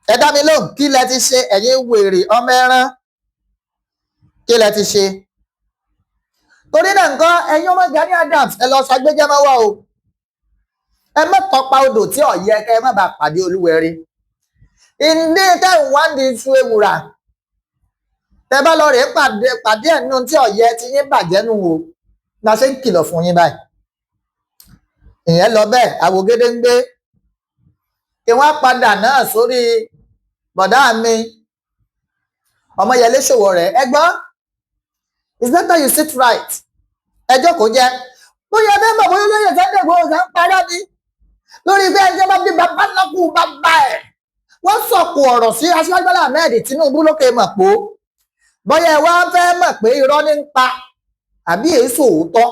A: Ẹ dá mi lóhùn, kí lẹ ti ṣe? Ẹ̀yin wèrè ọmọ ẹran, kí lẹ ti ṣe? Torí náà nǹkan, ẹ̀yin ọmọ Gani Adams, ẹ lọ ṣàgbéjẹmọ́wọ́ o. Ẹ má tọpa odò tí ò yẹ kẹ ẹ má bàa pàdé olúwẹrí. Ìdí tẹ́ ń wá di iṣu ewùrà, tẹ bá lọ rèé pàdé ẹ̀ nínú tí ò yẹ, tí yín bàjẹ́ nù o. La ṣe ń kìlọ̀ fún yín báyìí. Ìyẹn lọ bẹ́ẹ̀. Àwògede ń gbé kí wọ́n padà náà sórí bọ̀dá mi Ọmọyẹlé Sowore. Ẹ gbọ́, it's better you sit right. Ẹ jókòó jẹ́. Bóyá ẹ fẹ́ mọ̀ bóyá olóyè Sunday Igboho ń parọ́ ni lórí pé ẹjọ́ bá bí bàbá lọ́kù bàbá ẹ̀, wọ́n sọ̀kò ọ̀rọ̀ sí Aṣíwájú Bọ́lá Ahmed Tinubu lókè mọ̀ pé bóyá ẹ wá fẹ́ mọ̀ pé irọ́ ní ń pa àbí èso òótọ́.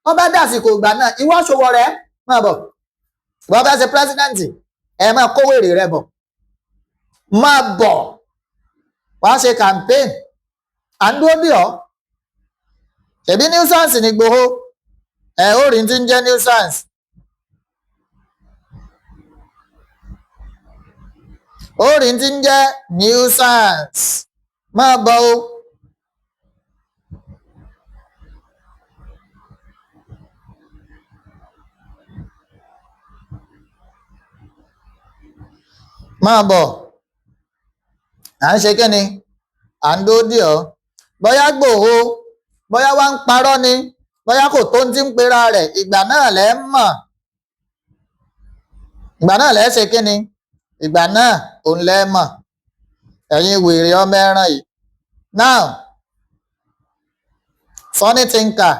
A: Wọ́n bá dàsìkò ìgbà náà, ìwọ Sowore máa bọ̀. Wọ́n fẹ́ ṣe president, ẹ máa kó wèrè rẹ bọ̀, máa bọ̀ wàá ṣe campaign. À ń dúró dì ọ́. Ṣebí nuisance ni Ìgbòho ẹ ó rí tí ń jẹ́ nuisance. Ó rí tí ń jẹ́ nuisance. Máa bọ̀ o. Máa bọ̀. À ń ṣe kí ni? À ń dúró dì ọ́. Bóyá Ìgbòho, bóyá wá ń parọ́ ni, bóyá kò tó ń ti ń pera rẹ̀, ìgbà náà lẹ́ mọ̀. Ìgbà náà lẹ́ ṣe kí ni? Ìgbà náà òun lẹ́ mọ̀. Ẹ̀yin wèrè ọmọ ẹran yìí. Now, Funny Thinker.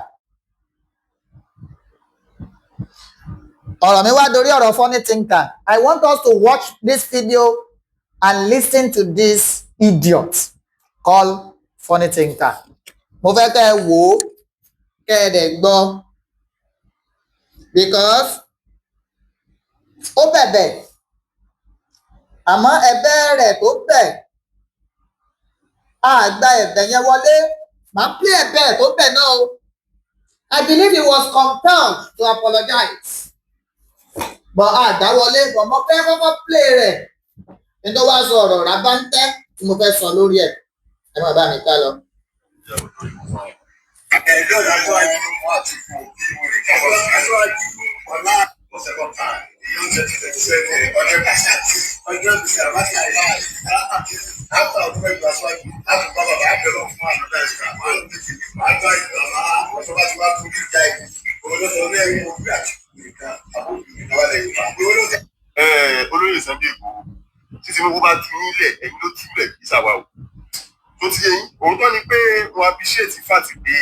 A: Ọ̀rọ̀ mi wá dorí ọ̀rọ̀ Funny Thinker. I want us to watch this video and listen to this idiot called Funny Thinker. Mo fẹ́ kẹ́ ẹ wò ó, kẹ́ ẹ dẹ̀ gbọ́. Because ó bẹ̀bẹ̀, àmọ́ ẹ̀bẹ̀ rẹ̀ tó bẹ̀, a gba ẹ̀bẹ̀ yẹn wọlé. Màá play ẹ̀bẹ̀ tó bẹ̀ náà o. I believe he was compelled to apologize. But a gbà wọlé, but mo fẹ́ kọ́kọ́ play rẹ̀. Nítorí wá sọ ọ̀rọ̀ rábáńtẹ́ tí mo fẹ́ sọ lórí ẹ̀. Ẹ má bá mi ká lọ.
B: Ẹjọ́ aṣáájú ọlá for second time. 2027, 100%. 100% àbáṣe àìláì. After 8 ọdún aṣáájú, láti bá bàbá bẹ̀rẹ̀ fún àdúrà ìṣúra. Àgbà ìgbà ọ̀ṣọ́ bá ti wá tó ní ìjà ìlú. Olóṣèlú ní ẹ̀yìn òbí àti nìkan àbójú ìwálẹ̀ Yorùbá.
C: Olóyè Sunday Igboho, tí Tinubu bá tú nílẹ̀, ẹ̀yin ló túlẹ̀, kì í ṣàwà o. Tó ti yẹ yín, òótọ́ ni pé wọn appreciate fact pé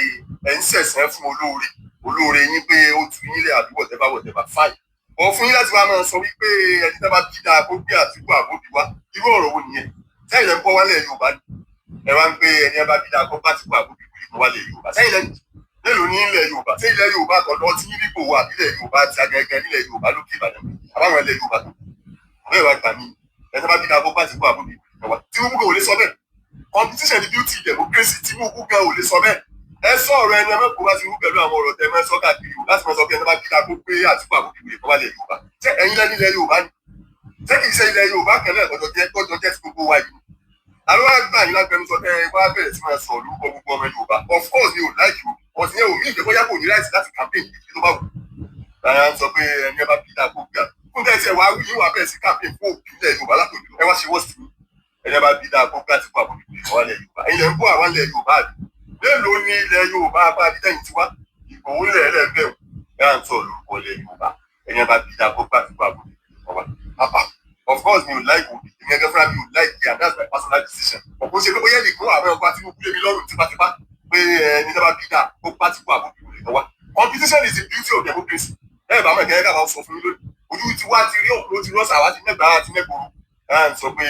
C: ẹ̀ ń ṣẹ̀sán fún olóore olóore yín pé ó tú nílẹ̀ àbí whatever whatever, fine. Ọ̀ fún yín láti wá máa sọ wípé ẹni tá bá bí dáa kó gbé Àtìkú àbóbi wá, irú ọ̀rọ̀ wo nìyẹn? Sẹ́yìn lẹ́ ń kọ́ wálẹ̀ Yorùbá ni ẹ wá ń pé ẹni ẹ bá bí dáa kó bá Àtìkú àbóbi wálẹ̀ Yorùbá. Sẹ́yìn lẹ́ mélòó ní ilẹ̀ Yorùbá? Ṣé ilẹ̀ Yorùbá tọ̀dọ̀ tí yín nípò wà nílẹ̀ Yorùbá ti agẹgẹ nílẹ̀ Yorùbá lókè Ìbàdàn àbáwọn ilẹ̀ Yorùbá tó bẹ́ẹ̀ wá gbà mí, ẹni bá bí dáa kó bá Àtìkú àbóbi wá? Tinubu kò lè sọ bẹ́ẹ̀. Competition ni beauty democracy. Tinubu gan ò lè sọ bẹ́ẹ̀. Ẹ sọ ọ̀rọ̀ ẹni, ẹ mẹ́kọ̀ọ́ bá ti rú pẹ̀lú àwọn ọ̀rọ̀ tẹ mẹ́ sọ káàkiri o láti máa sọ pé ẹni bá bí dáa kó gbé Àtìkú àbóbi wèrè kọ́ wálẹ̀ Yorùbá. Ṣé ẹ̀yin lẹ́ni ilẹ̀ Yorùbá ni? Ṣé kìí ṣe ilẹ̀ Yorùbá kan náà tọ́jọ́ jẹ́ ti gbogbo wa yìí? Àlọ́ wá gbà yín lágbẹnusọ tẹ wá bẹ̀rẹ̀ sí máa sọ lórúkọ gbogbo ọmọ Yorùbá. Of course mi ò like o, but ìyẹn ò mí ìgbẹ́ bóyá kò ní right láti campaign kí ló bá wù. Rárá, ń sọ pé ẹni ẹ bá bí dáa kó gbà fún tẹ́ ẹ wá wí wá bẹ̀rẹ̀ sí campaign fún òbí ilẹ̀ Yorùbá látòjú ẹ wá ṣe wọ́n sí ẹni ẹ bá bí dáa kó gbà tí kò àbójú ìwà ilẹ̀ Yorùbá. Ẹ̀yin lẹ ń bọ́ àwọn ilẹ̀ Yorùbá àbí mélòó ní ilẹ̀ Yorùbá bá bí tẹ́yìn tiwa Ìgbòho ńlẹ̀ ẹlẹ́gbẹ̀ẹ́ ẹ à ń sọ lórúkọ ilẹ̀ Yorùbá. Ẹni ẹ bá bí dáa kó gbà tí kò àbójú ìwà. Of course mi ò like Obi, èmi ẹgbẹ́ fúnra mi ò like it, and that's my personal decision. Ọ̀pọ̀ ṣe pé bóyá nìkan àwọn ọgbà tí mo kú lé mi lọ́rùn tipátipá pé ẹni tó bá bí dáa kó bá ti kó àbójú ìwà wa. Competition is the beauty of democracy. Ẹ bá mọ̀ kẹ́kẹ́ ká máa sọ fún mi lónìí, ojú ti wá ti rí òkú ti rọ́ṣà wá ti mẹ́gbàá àti mẹ́gbòrò. Ẹ à ń sọ pé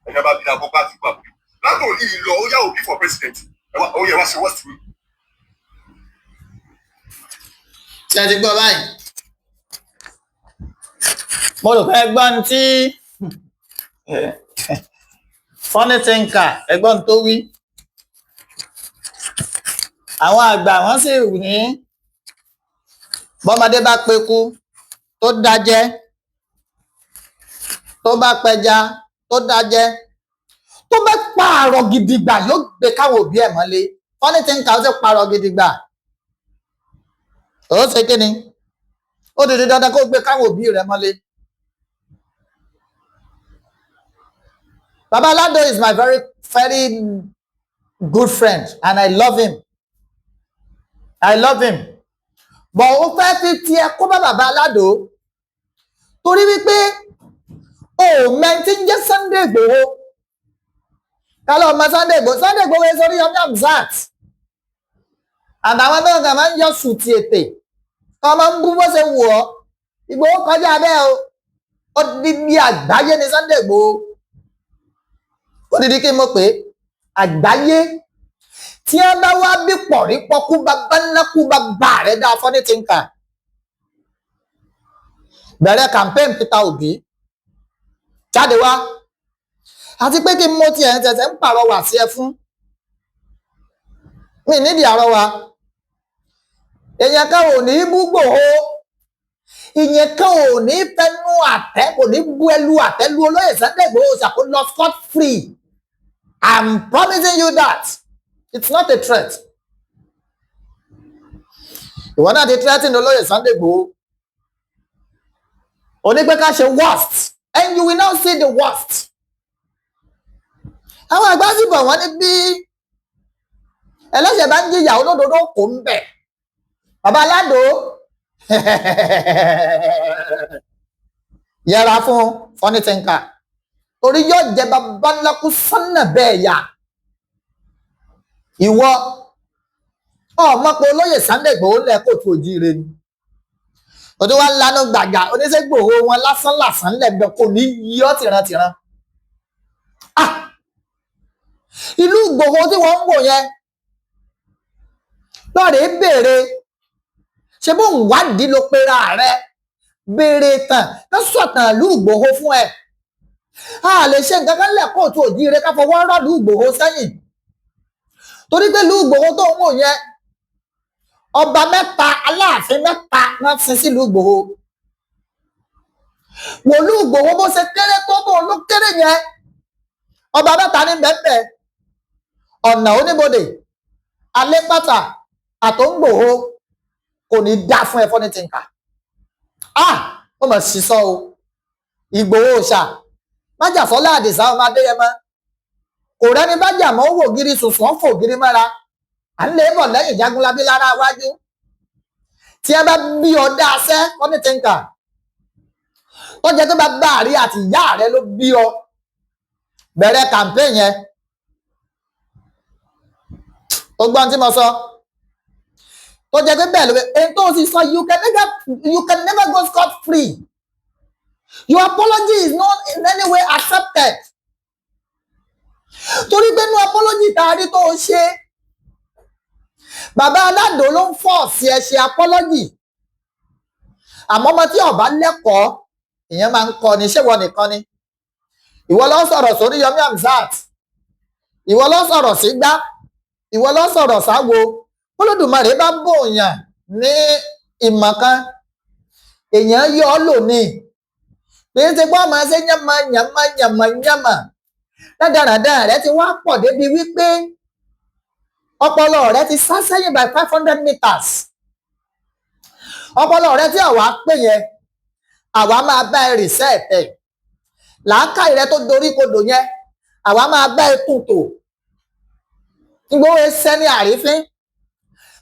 C: ẹni bá bí dáa kó bá ti kó àbójú látòní lọ, ó yá, Obi for president. Ó yẹ wá ṣe wọ́ọ̀sì mi.
A: Ṣé ẹ ti gbọ́ báyìí? Mo rò pé ẹgbọ́n tí Funny Thinker, ẹgbọ́n tó wí. Àwọn àgbà wọ́n sì ní bọ́mọdé bá peku tó dájẹ́, tó bá pẹja tó dájẹ́, tó bá pààrọ̀ gidigba, yóò gbé káwọn òbí ẹ̀ mọ́lé. Funny Thinker ó sì pààrọ̀ gidigba, ó ṣe kí ni, ó di dandan kó gbé káwọn òbí rẹ̀ mọ́lé. Baba Alado is my very very good friend and I love him. I love him. But ó fẹ́ fi tiẹ̀ kó bá Baba Alado torí wípé o mẹ́ntí ń jẹ́ Sunday Igboho. Kálọ̀ ọmọ Sunday Igboho, Sunday Igboho sórí Yomi Hamzat. Àtàwọn tó ń kàn máa ń yọ sùtì ètè. Wọ́n máa ń bú bó ṣe wù ọ́. Igboho kọjá bẹ́ẹ̀ o. Odidi àgbáyé ni Sunday Igboho. Odidi kí n mọ̀ pé àgbáyé tí ẹ bá wá bí pọ̀rí pọ́kú bàbá ńlá kú bàbá rẹ̀ dáa. Funny Thinker bẹ̀rẹ̀ campaign Peter Obi jáde wá, àti pé kí n mo tiẹ̀ ń tẹ̀sẹ̀ ń pàrọwà sí ẹ fún mi nídìí àrọwà. Èèyàn kan ò ní bú Ìgbòho, ìyẹn kan ò ní fẹnu àtẹ, kò ní bú ẹlu àtẹ lu olóyè Sunday Igboho ṣàkó lọ scot free. I'm promising you that. It's not a threat. Ìwọ náà ti threaten olóyè Sunday Igboho, onígbé ká ṣe worst, and you will now see the worst. Àwọn àgbà sì bọ̀, wọ́n ní bí ẹlẹ́ṣẹ̀ bá ń jìyà, olódodo kò ń bẹ̀. Bàbá aládò, yẹra fún Funny Thinker, torí yóò jẹ bàbá ńlá kú sọ́nà bẹ́ẹ̀ yà. Ìwọ ọmọ pé olóyè Sunday Igboho lẹ kóòtù òjíire ni, o tó wá ń lanú gbàgà oníṣègbòho wọn lásán lásán lẹ́gbẹ̀ẹ́, kò ní yí ọ́ tìrantìran. Ah, ìlú Ìgbòho tí wọ́n ń wò yẹn, lọ́ọ̀rẹ́ béèrè, ṣé bó ń wádìí ló pera rẹ, béèrè tàn ká sọ̀tàn ìlú Ìgbòho fún ẹ. A lè ṣe nǹkan kan lẹ̀ kóòtù òjíire ká fọwọ́ rọ́ ìlú Ìgbòho sẹ́yìn, torí pé ìlú Ìgbòho tó ń wò yẹn, ọba mẹ́ta, aláàfin mẹ́ta wọ́n sin sílùú Ìgbòho. Wòlú Ìgbòho bó ṣe kéré tó, tó ló kéré yẹn, ọba mẹ́ta ní bẹ́ẹ̀: ọ̀nà oníbodè, alépàtà àtòǹgbòho. Kò ní dá fún ẹ, Funny Thinker. Ah, ó mọ̀ sísọ o. Ìgbòho ṣà májàsọ́lá àdìsá ọmọ Adéyẹmọ kò rẹ́ni bá jà mọ́, ó wò gírí sùsùn, ó fò gírí mọ́ra, à ń lè bọ̀ lẹ́yìn Jagunlabi lára wájú. Tí ẹ bá bí ọ dáṣẹ́, Funny Thinker, tó jẹ́ tó bá bá àrí àti ìyá rẹ ló bí ọ, bẹ̀rẹ̀ campaign yẹn. Ó gbọ́n tí mo sọ, tó jẹ́ pé bẹ́ẹ̀ ló bẹ́ ẹni tó sì sọ, you can never go scot free. Your apology is not in any way accepted, torí pé inú apology tá a rí tó o ṣe, bàbá aládò ló ń fọ̀ sí ẹ ṣe apology. Àmọ́ ọmọ tí ọba lẹ́kọ̀ọ́, ìyẹn máa ń kọ́ ni. Ṣé ìwọ nìkan ni? Ìwọ ló ń sọ̀rọ̀ sórí Yomi Amzat, ìwọ ló ń sọ̀rọ̀ sí gbá, ìwọ ló ń sọ̀rọ̀ sáwo. Olódùmarè bá bòyàn ní ìmọ̀ kan, èèyàn yọ ọ́ lò ní kì í ṣe pé ọmọ ṣe yánmọ yánmọ yánmọ yánmọ. Rádaràdà rẹ ti wá pọ̀ débi wípé ọpọlọ rẹ ti sá sẹ́yìn by 500 meters. Ọpọlọ rẹ tí àwa pè yẹn, àwa máa bá ẹ reset ẹ̀. Làákàyè rẹ tó dorí kodò yẹn, àwa máa bá ẹ tún tò. Ìgbòho ẹsẹ ní àrífín,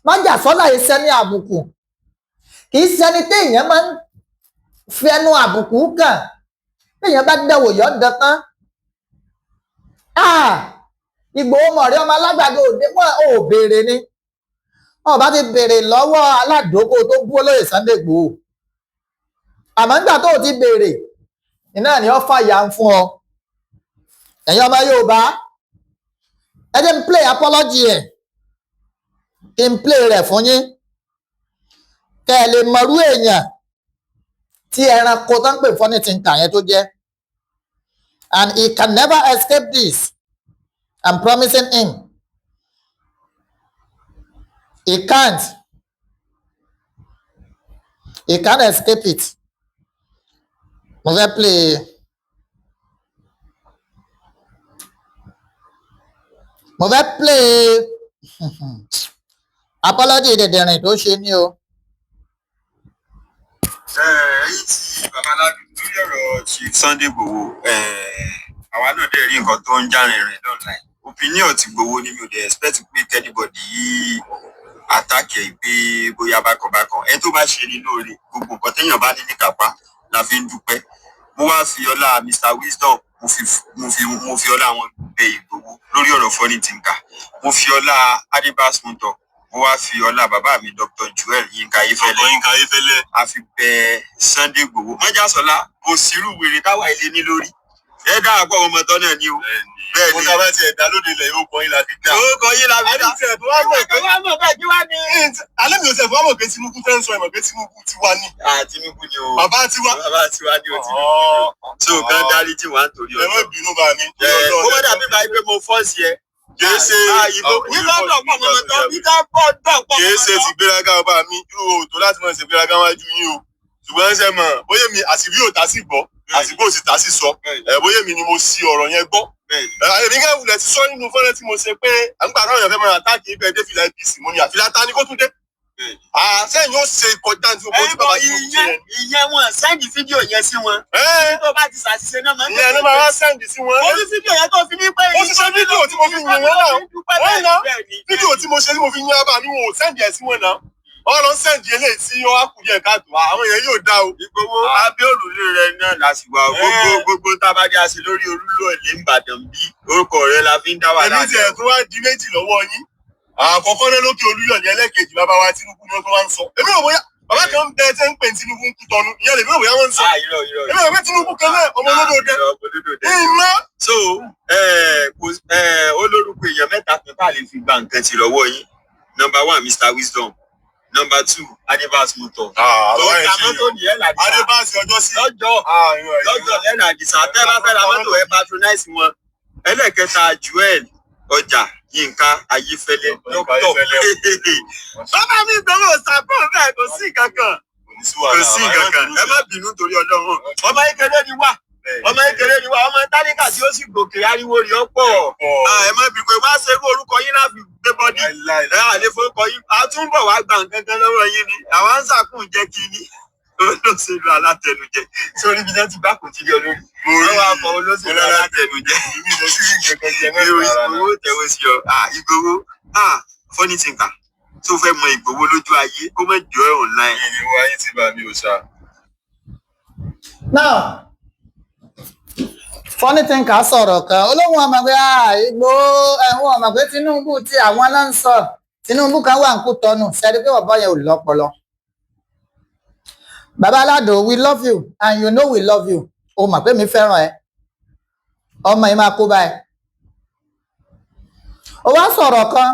A: májàsọ́lá ẹsẹ ní àbùkù, kì í ṣẹni téèyàn máa ń fi ẹnu àbùkù kàn. Téèyàn bá dẹwò yọ dán. Ìgbòho mọ̀rí ọmọ alágbàdo òde wọn ò béèrè ni. Wọn bá ti béèrè lọ́wọ́ aládòókò tó bú olóyè Sunday Igboho, àmọ́ nígbà tó o ti béèrè iná ni ó fàyà ń fún ọ. Ẹ̀yin ọmọ Yorùbá, ẹ jẹ́ n play apology ẹ̀, kí n play rẹ̀ fún yín, kẹ́ ẹ lè mọrú èèyàn tí ẹranko tó ń pè Funny Thinker yẹn tó jẹ́. And he can never escape this. I'm promising him, he can't escape it. Mo fẹ́ play apology dẹ̀dẹ̀rìn tó ṣe ní o.
C: Ẹ̀yin tí babaláàbí lórí ọ̀rọ̀ Chief Sunday Igboho, àwa náà dẹ̀ rí nǹkan tó ń já rìnrìn online. Opinion ti Igboho ni, mi ò dẹ̀ expect pé anybody yìí attack ẹ̀ pé bóyá bákan bákan. Ẹni tó bá ṣe ní lóore, gbogbo nǹkan téèyàn bá ní níkàpá la fi ń dúpẹ́. Mo wá fi ọlá Mr Wisdom, mo fi ọlá wọn bẹ Ìgbòho lórí ọ̀rọ̀ Funny Thinker. Mo fi ọlá Adibas Muntọ, mo wá fi ọlá bàbá mi Dr Joel Yinka Ayéfẹ́lẹ́.
B: Dr. Yinka Ayéfẹ́lẹ́.
C: A fi bẹ Sunday Igboho. Mọ́jàsọ́lá, kò sírú wèrè táwa ilé ní lórí ẹ dá àpọ̀ ọmọ tán náà ni o. Bẹ́ẹ̀
B: Mo
C: ni.
B: ta bá tiẹ̀ dá lóde ilẹ̀ yóò kọ́ yín la fi dá.
C: Orúkọ yín la fi dá.
B: Àní tiẹ̀ tó wá mọ̀ pé
A: wá mọ̀ bẹ́ẹ̀ kí wá ní.
B: Alẹ́ mi ò tiẹ̀ tó wá mọ̀ pé Tinubu fẹ́ ń sọ ìmọ̀ pé Tinubu ti wá ní.
C: Ah, Tinubu ni o.
B: Bàbá tiwa.
C: Bàbá tiwa ni o, Tinubu ni o. So kan dárí tí wàá torí
B: Ẹ má
C: ọjọ́.
B: bínú bá mi.
C: Ẹ kó má dàbí báyìí pé mo force ẹ. Kìí ṣe kìí ṣe ti gbéraga, ọba mi. Irú òótọ́ láti máa ṣe gbéraga wájú yín o, ṣùgbọ́n ṣe mọ̀ bóyá mi àṣírí ò tá sí gbọ́, àsìkò sì tá sí sọ ẹ, bóyá mi ni mo ṣì ọ̀rọ̀ yẹn gbọ́. Èmi kẹ́ wulẹ̀ ti sọ nínú fọ́nrán tí mo ṣe pé àgbà táwọn èèyàn fẹ́ máa attack ibẹ̀ dé fìlà APC, mo ní àfìlà ta ni kó tún dé. Sẹ́yìn ó ṣe kọjá ní gbogbo tí bàbá yìí ṣe yẹn.
D: Ìyẹn wọn send fídíò yẹn sí wọn. Tó bá ti ṣàṣìṣe náà máa ń
C: Ìyẹn ló máa wá send sí wọn.
D: Ó ní fídíò yẹn tó fi ní pé.
C: Ó ti ṣe fídíò tí mo fi yìn wọ́n náà. Wọ́n náà fídíò tí mo ṣe tí mo fi yìn abà mi, wọn ò send ẹ̀ sí wọn náà. Wọ́n lọ send eléyìí tí ó wá kù díẹ̀ káàtó. Àwọn èèyàn yóò dá o.
D: Ìgbòho abẹ́ òrùlé rẹ náà lásìwà gbogbo gbogbo tá a bá dé àṣẹ lórí Olúlọ ilé Ìbàdàn bí orúkọ rẹ la fi ń dá wà.
C: Èmi tiẹ̀ tó wá di méjì lọ́wọ́ yín. Àkọ́kọ́ náà lókè Olúyọ̀lé, ẹlẹ́kejì bàbá wa Tinubu ni wọ́n tó wá ń sọ. Èmi ò bóyá bàbá kan bẹ tẹ́ ń pè ní Tinubu ń kú tọnu, ìyẹn lèmi ò bóyá wọ́n ń sọ. Èmi ò pé Tinubu kan náà ọmọ olódò dẹ. Ìmọ̀.
D: So ó lórúkọ èèyàn mẹ́ta kan tá a lè fi gba nǹkan tì lọ́wọ́ yín. Number one, Mr Wisdom. Number two, Adébáṣ Motor. Tó ń ta mọ́tò ní ẹ̀ làdìsá.
C: Adébáṣ ọjọ́ sí.
D: Lọ́jọ́ lọ́jọ́ ẹ̀ làdìsá, tẹ́ bá fẹ́ ra mọ́tò, ẹ̀ patronize wọn. Ẹlẹ́kẹta, Joel ọjà Yínká Ayéfẹ́lẹ́, dókítọ̀. Bàbá mi gbọ́dọ̀ sàpọ̀ bẹ́ẹ̀, kò sí kankan, kò sí kankan. Ẹ má bínú torí Ọlọ́run. Ọmọ kékeré ni wá, ọmọ kékeré ni wá, ọmọ tálíkà tí ó sì gòkè, ariwo rí ọ̀pọ̀. Ẹ má bí pé wá ṣerú orúkọ yín láfi gbé body ẹ àlè forúkọ yín. A tún bọ̀ wá gba nǹkan kan lọ́wọ́ yín ni àwọn ń sàkún jẹ́ kí ni olóṣèlú alátẹnujẹ sórí ibi náà ti bá kò tí rí olórí wọn wá fọ olóṣèlú alátẹnujẹ. Ìgbòho tẹ̀wé sí ọ. Ìgbòho, funny thinker tó fẹ́ mọ Ìgbòho lójú ayé, kó má jọ ẹ̀ online.
C: Ìwọ ayé ti bà mí ò ṣá.
A: Now, funny thinker sọ̀rọ̀ kan, olóhùn ọmọ pé Ìgbòho ẹ̀hún ọmọ pé Tinubu tí àwọn náà ń sọ, Tinubu kan wà ń kú tọnu sẹ́ni pé bàbá yẹn ò lọ́pọlọ. Bàbá Aládò, we love you and you know we love you. O mọ̀ pé mi fẹ́ràn ẹ. Ọmọ yìí máa kó báyìí. Ó wá sọ̀rọ̀ kan,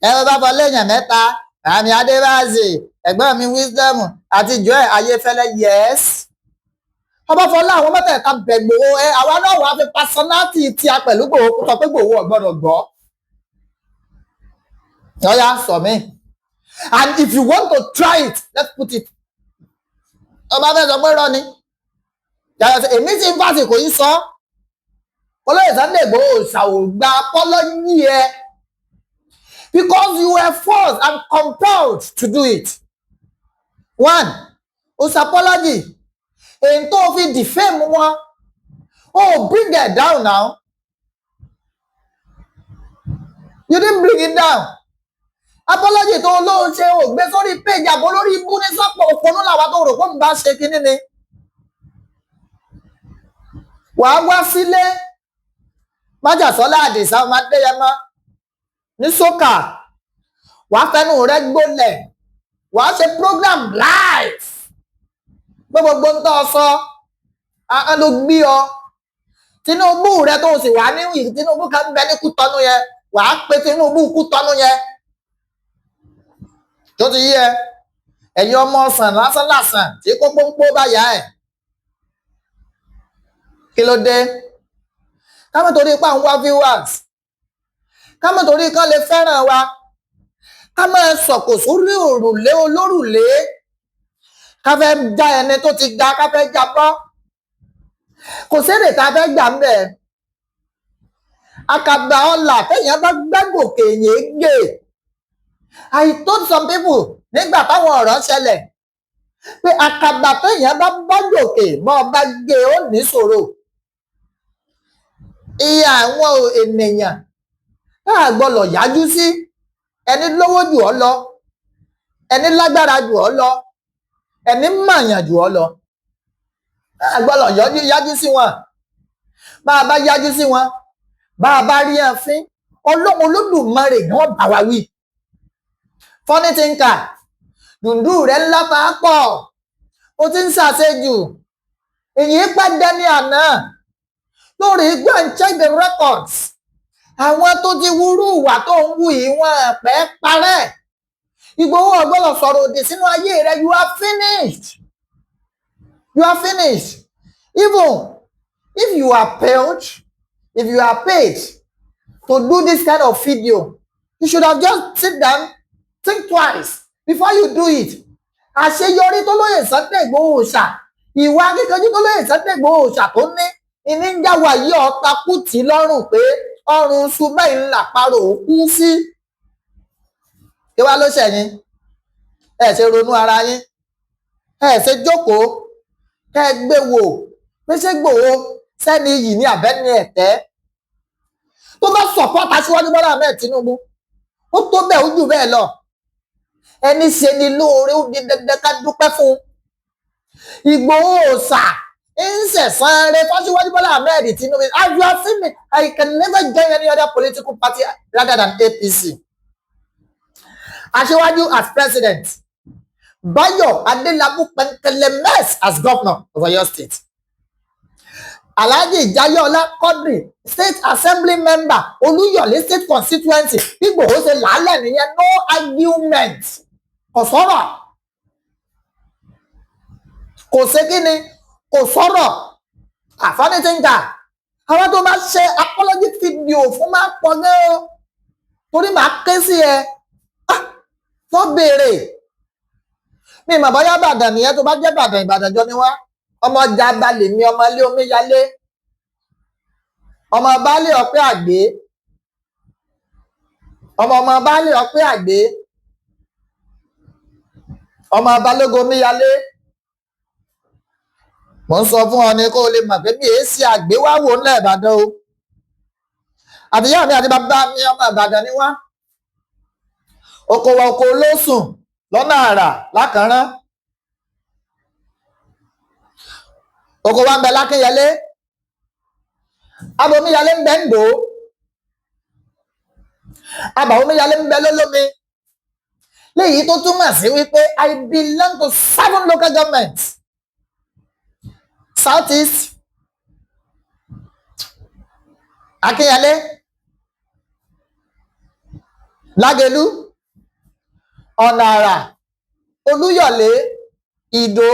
A: ẹ̀rọ bá bọ lẹ́yìn mẹ́ta, àmì Adébáàzì, ẹ̀gbọ́n mi Wisdom àti Joel Ayéfẹ́lẹ́. Yes, Ọbáfọlá, àwọn mẹ́tẹ̀ẹ̀ta bẹ̀ Gbòho ẹ. Àwa náà wàá fi personality tí a pẹ̀lú Gbòho kó sọ pé Gbòho ò gbọ́dọ̀ gbọ́. Ọ̀ya sọ mí, and if you want to try it, let's put it. Ọba fẹ́ sọ pé rọ ni yàtọ̀ sí èmi tí ń fàsìkò yìí sọ, olóyè Sunday Igboho ṣàwògbà apology ẹ because you were forced and compelled to do it. One, o ṣe apology èyí tó fi defame wọn, o bring it down. Now, you didn't bring it down. Apology tó lóun ṣe, ò gbé sórí page àbọ̀ lórí ibú ní sọ́pọ̀ òpónú làwa tó rò pé ń bá ṣe kinní ni. Wàá wá sílé májàsọ́lá Àdìsá ọmọ Adéyẹmọ ní sókà, wàá fẹnu rẹ gbólẹ̀, wàá ṣe program live pé gbogbo ń tọ́ sọ ahọ́n ló gbé ọ. Tinubu rẹ tó sì wà ní Tinubu kan bẹ ní Kútọ́nù yẹn, wàá pe Tinubu Kútọ́nù yẹn tó ti yí ẹ. Ẹ̀yin ọmọ ọ̀sán lásán lásán tí kó pọ́npọ́ bá yá ẹ̀, kí ló dé? Ká má torí pé à ń wá viewers, ká má torí kán lè fẹ́ràn wa, ká má sọ̀kò sórí òrùlé olórùlé, ká fẹ́ já ẹni tó ti ga, ká fẹ́ já bọ́. Kò sérè tá a fẹ́ gbà ń bẹ̀. Àkàbà ọlà téèyàn bá gbẹ́gòkè yẹn gè. I told some people nígbà táwọn ọ̀rọ̀ ṣẹlẹ̀ pé àkàbà téèyàn bá bá gòkè, bọ́ ọ bá gé, ó níṣòro. Iye àwọn ènìyàn tá a gbọ́dọ̀ yájú sí, ẹni lówó jù ọ́ lọ, ẹni lágbára jù ọ́ lọ, ẹni mọ̀yàn jù ọ́ lọ, tá a gbọ́dọ̀ yájú sí wọn. Bá a bá yájú sí wọn, bá a bá rí ẹ fín, Ọlọ́run Olódùmarè ni wọ́n bá wa wí. Funny thinker, dùndú rẹ̀ ńlá máa pọ̀, ó ti ń ṣàṣejù. Èyí pẹ́ dẹni àná lórí. Go and check the records. Àwọn tó ti wúrú ìwà tó ń wù yìí, wọn pẹ́ parẹ́. Ìgbòho ọgbọ́dọ̀ sọ̀rọ̀ òdì sínú ayé rẹ. You are finished, you are finished. Even if you are paid, if you are paid to do this kind of video. You should have just sit down, think twice before you do it. Àṣeyọrí tó lóye Sunday Igboho ṣà, ìwà akíkanjú tó lóye Sunday Igboho ṣà tó ní ìní ń jáwọ́ yí ọ̀ta kùtì lọ́rùn pé ọrùn ṣùgbọ́n ìlà parò kú sí. Kí wá ló ṣẹ̀yìn? Ẹ ṣe ronú ara yín, ẹ ṣe jókòó kẹ́ ẹ gbé wò pé ṣé Ìgbòho sẹ́ni yìí ní àbẹ́ni ẹ̀tẹ́ tó bá support Aṣíwájú Bọ́lá Ahmed Tinubu? Ó tó bẹ́ẹ̀, ó jù bẹ́ẹ̀ lọ. Ẹni ṣe ni lóore, ó di dandan ká dúpẹ́ fún. Ìgbòho òòṣà ń sẹ̀sán rẹ fáṣíwájú Bọ́lá Ahmed Tinubu. As you have seen me, I can never join any other political party rather than APC. Aṣíwájú as president, Bayo Adelabu Penkelemesi as governor of Oyo State, Alhaji Jayeola Quadri, state assembly member, Olúyọ̀lé state constituency. Bí Ìgbòho ṣe làálẹ̀ nìyẹn, no argument, kò sọ̀rọ̀, kò ṣe kí ni, kò sọ̀rọ̀. Àfáàní tí ń kà àwọn tó bá ṣe apology video fún máa pọ̀ ní o, torí màá ké sí ẹ tó béèrè mi mà bóyá Ìbàdàn nìyẹn. Tó bá jẹ́ Ìbàdàn, Ìbàdàn jọ ni wá. Ọmọ ọjà balẹ̀ mi, ọmọ ilé omíyalé, ọmọ baálé ọpẹ àgbé, ọmọ ọmọ baálé ọpẹ àgbé, ọmọ balógun omíyalé. Mò ń sọ fún ọ ni kó o lè mọ̀ pé mi èé ṣe àgbéwáwò ńlẹ̀ Ìbàdàn o. Àtìyá mi àti bàbá mi, ọmọ Ìbàdàn ni wá. Oko wa, oko olósùn lọ́nà àrà lákànrán. Oko wa ń bẹ lákínyẹlé, abomíyalé ń bẹ ń dò ó, abàwomíyalé ń bẹ lólómi, léyìí tó túmọ̀ sí wípé I belong to seven local governments: South East, Akínyẹlé, Lágelú, Ọ̀nà Àrà, Olúyọ̀lé, Ìdó.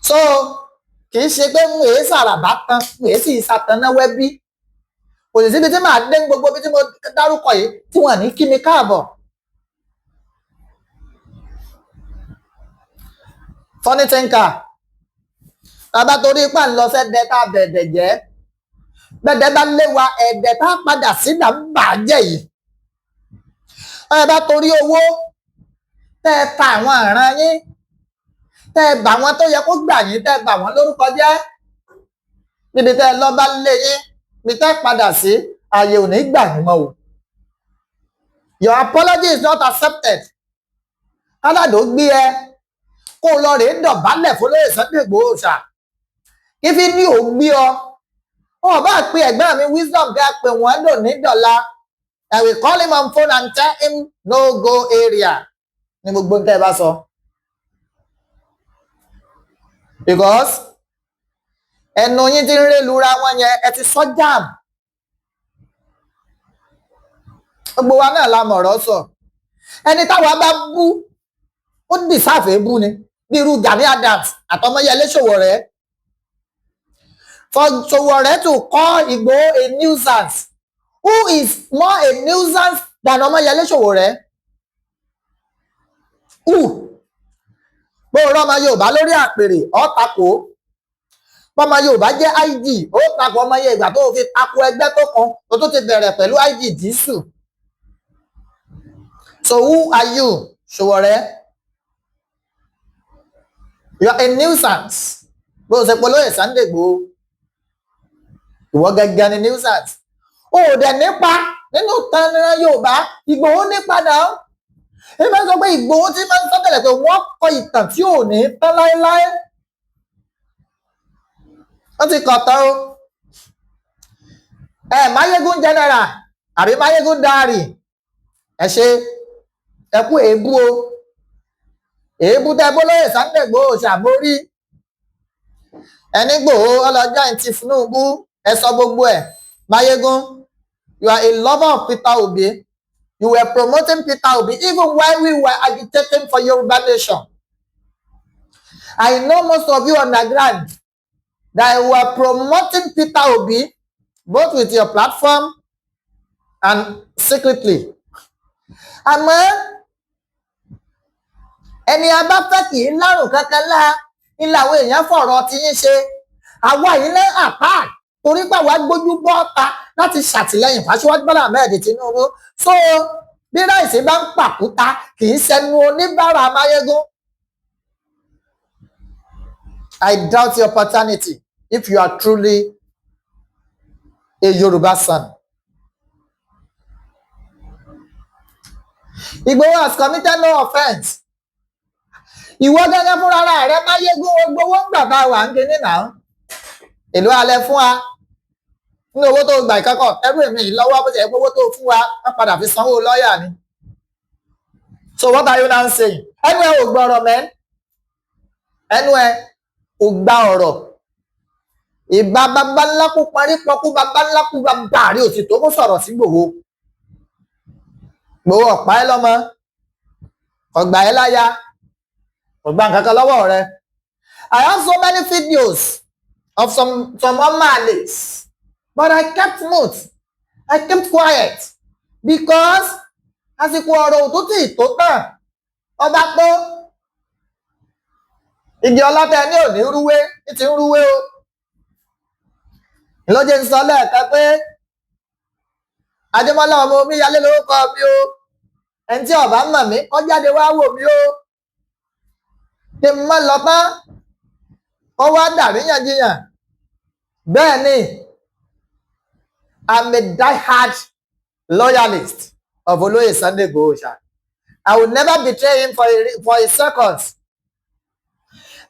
A: So kì í ṣe pé ń èé sàràbá tán, ń èé sì sàtànáwẹ́ bí. Kò sì síbi tí màá dé ní gbogbo ibi tí mo dárúkọ yìí tí wọ́n ní kí mi káàbọ̀. Funny thinker, bàbá torí ipá ń lọ sẹ́dẹ̀ tá a bẹ̀ẹ̀dẹ̀ jẹ́, bẹ̀ẹ̀dẹ̀ bá lé wa, ẹ̀dẹ̀ tá a padà sí là ń bà á jẹ́ yìí. Ẹ bá torí owó tẹ́ ẹ ta àwọn àràn yín, tẹ́ ẹ bà wọn tó yẹ kó gbà yín, tẹ́ ẹ bà wọ́n lórúkọ jẹ́, níbi tẹ́ ẹ lọ bá lé yín, níbi tẹ́ ẹ padà sí, ààyè ò ní gbà yín mọ́ o. Your apology is not accepted. Káládò gbé ẹ kó o lọ rèé dọ̀bálẹ̀ fún lóye Sunday Igboho ṣá, kí fi ní ò gbé ọ. Wọn bá pe ẹ̀gbọ́n mi Wisdom kí a pè wọ́n dò ní dọ̀la. I will call him on phone and tell him no go area ní gbogbo nǹkan ẹ bá sọ. Because ẹnu yín ti ń rélura wọn yẹn, ẹ ti sọ jam. Gbogbo wa náà la mọ̀rọ̀ sọ. Ẹni táwa bá bú, ó dì sáfẹ́ bú ni, bí irú Gani Adams àtọmọyẹlé Sowore. For Sowore to call Igboho a nuisance, who is more a nuisance than Ọmọyẹlé Sowore? Who? Bó o rọ́mọ Yorùbá lórí àpèrè, ọ́ takò. Bọ́mọ Yorùbá jẹ́ IG, ó takò. Ọmọ yẹn ìgbà tó o fi takò ẹgbẹ́ tó kan, o tó ti bẹ̀rẹ̀ pẹ̀lú IG dísù. So who are you, Sowore? You are a nuisance. Bó o ṣe polówó Sunday Igboho, ìwọ gẹ́gẹ́ ni nuisance. O ò dẹ̀ nípa nínú tanran Yorùbá. Ìgbòho nípa náà. Èmi máa ń sọ pé Ìgbòho tí máa ń sọ tẹ́lẹ̀ pé wọ́n kọ ìtàn tí ò ní tán láéláé. Wọ́n ti kọ̀ tán o. Ẹ Máyégún general àbí Máyégún diary, ẹ ṣe, ẹ kú èébú o. Èébú tẹ bólóyè Sunday Igboho ṣàmórí ẹni Ìgbòho ọlọ́jà ti Tinubu, ẹ sọ gbogbo ẹ̀. Máyégún, you are a lover of Peter Obi. You were promoting Peter Obi even while we were agitating for Yoruba nation. I know most of you underground. That you were promoting Peter Obi both with your platform and secretly. Àmọ́ ẹni a bá fẹ́ kì í lárùn kankan lá ń làwọn èèyàn fọ̀rọ̀ tí yín ṣe. Àwa yìí náà àpá torí pé àwa gbójú bọ́ta láti ṣàtìlẹ́yìn fáṣíwájú Bọ́lá Ahmed Tinubu. So bí ráìsì bá ń pàkúta, kì í ṣẹnu oníbàárà Máyégún. I doubt your paternity if you are truly a Yoruba son. Igboho has committed no offence. Ìwọ gẹ́gẹ́ fúnra rẹ Máyégún, gbowó ń gbà bá wà ń kíní náà. Èló alẹ́ fún wa? Nínú owó tó gbà ìkẹ́kọ̀ọ́ ẹrú èmi yìí lọ́wọ́, bó ṣe owó tó fún wa, wọ́n padà fi sanwó lọ́ọ̀yà ni. So what are you now saying? Ẹnu ẹ ò gbọ́rọ̀ mẹ́. Ẹnu ẹ ò gba ọ̀rọ̀. Ìbá bàbá ńlá kú parí pọkú, bàbá ńlá kú, bàbá rí òsì tó kó sọ̀rọ̀ sí Ìgbòho. Ìgbòho ọ̀pá ẹ lọ́mọ, ọ̀gbà ẹ láya, ọ̀gbà nǹkan kan lọ́wọ́ rẹ. I have so many videos of some ọmọ àlè, but I kept mute. I kept quiet because àsìkò ọ̀rọ̀ òtútù ìtó tàn ọba tó igi ọlọ́tẹ ní òní rúwé ní ti ń rúwé o. Ló jẹ́ ń sọ lẹ́ẹ̀kan pé Adémọ́lá ọmọ Omíyalé lórúkọ mi o. Ẹni tí ọba mọ̀ mí kó jáde wá wò mí o. Kí n má lọ tán kó wá dàríyànjiyàn. Bẹ́ẹ̀ ni, I'm a die-hard loyalist of Olóyè Sunday Igboho ṣá. I will never betray him for a second.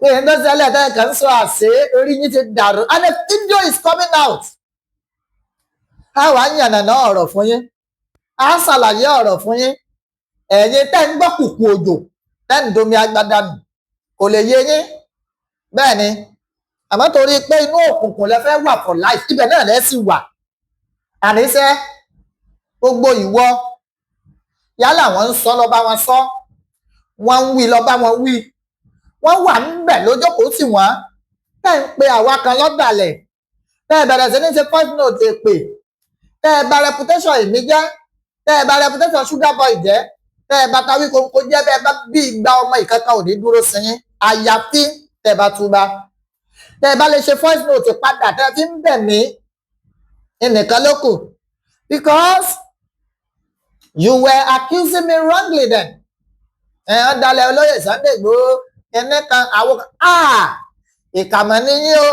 A: Mi ò ní tó ṣẹlẹ̀ tẹ́ kàn ń sọ àṣé orí yín ti dàrú, and the video is coming out. A wàá yànnàná ọ̀rọ̀ fún yín, a ṣàlàyé ọ̀rọ̀ fún yín. Ẹ̀yin tẹ́ ń gbọ́ kùkù òjò tẹ́ ń domi agbada nù, kò lè yé yín. Bẹ́ẹ̀ ni, àmọ́ torí pé inú òkùnkùn lẹ fẹ́ wà for life, ibẹ̀ náà lẹ sì wà. Àníṣe gbogbo ìwọ, yálà wọ́n ń sọ lọ bá wọn sọ, wọ́n ń wí lọ bá wọn wí, wọ́n wà ńbẹ̀ lójókòó tì wọ́n, tẹ́ ń pe àwa kan lọ́dàlẹ̀, tẹ́ ẹ bẹ̀rẹ̀ sí ní ṣe voice note èpè, tẹ́ ẹ bà reputation èmi jẹ́, tẹ́ ẹ bà reputation Sugar Boy jẹ́, tẹ́ ẹ bá tawí kónkó jẹ́. Bẹ́ẹ̀ bá bí igba ọmọ ìkankan ò ní dúró sí yín, àyàfi tẹ́ ẹ bá túbá, tẹ́ ẹ bá lè ṣe voice note padà tẹ́ ẹ fi ń bẹ̀ mí ẹnìkan ló kù, because you were accusing me wrongly then. Ẹ̀ ọ́n dalẹ̀ olóyè Sunday Igboho ẹni kan àwọn kan, ah, ìkàmọ́ níyìn o.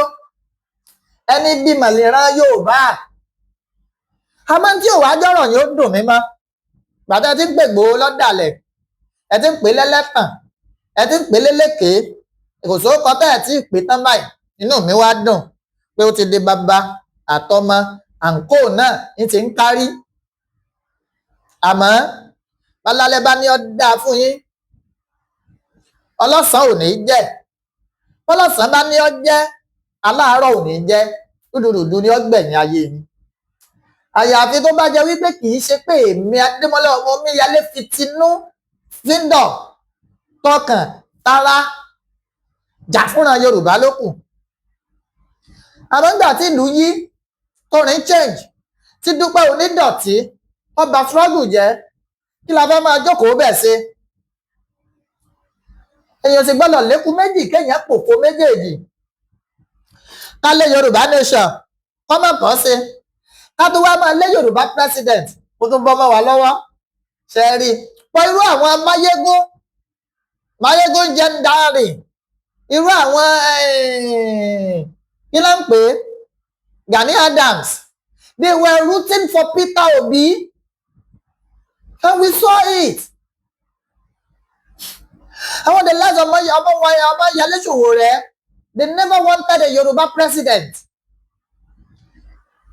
A: Ẹni bímọ lè rán Yorùbá, àmọ́ tí òwá jọ̀rọ̀ yóò dùn mí mọ́. Gbàtà tí ń pè Ìgbòho lọ́dàlẹ̀, ẹ ti ń pè lẹ́lẹ́tàn, ẹ ti ń pè lélékèé, kò sóko tẹ́ ẹ tí ì pè tán báyìí. Inú mi wá dùn pé ó ti di bàbá àtọmọ àǹkó náà ń ti ń kárí. Àmọ́ balálẹ́ bá ní ọ́ dáa fún yín, ọlọ́sàn ò ní jẹ́. Bọ́lọ́sàn bá ní ọ́ jẹ́, aláàárọ̀ ò ní jẹ́. Rúdurùdu ni ọ́ gbẹ̀yìn ayé yín, àyàfi tó bá jẹ́ wípé kì í ṣe pé èmi Adémọ́lá ọmọ Omíyalé fi tinú fíndọ̀ tọkàn tara jà fúnra Yorùbá ló kù. Àmọ́ nígbà tí ìlú yí torin change, tí Dúpẹ́ Onídọ̀tí ọba struggle jẹ́, kí la fẹ́ máa jókòó bẹ̀ ṣe? Èèyàn sì gbọ́dọ̀ lékun méjì kéèyàn pòfo méjèèjì. Ká lé Yorùbá nation kọ́mọ̀ kọ́ sí, ká tó wá máa lé Yorùbá president kó tún bọ́ mọ́ wa lọ́wọ́. Ṣe rí pọ̀ irú àwọn Máyégún, Máyégún jẹ́ ń dárì, irú àwọn kí ló ń pè é, Gani Adams, they were rooting for Peter Obi and we saw it. Àwọn the last ọmọ ọmọ ọmọ Yálé Sowore, they never wanted a Yoruba president.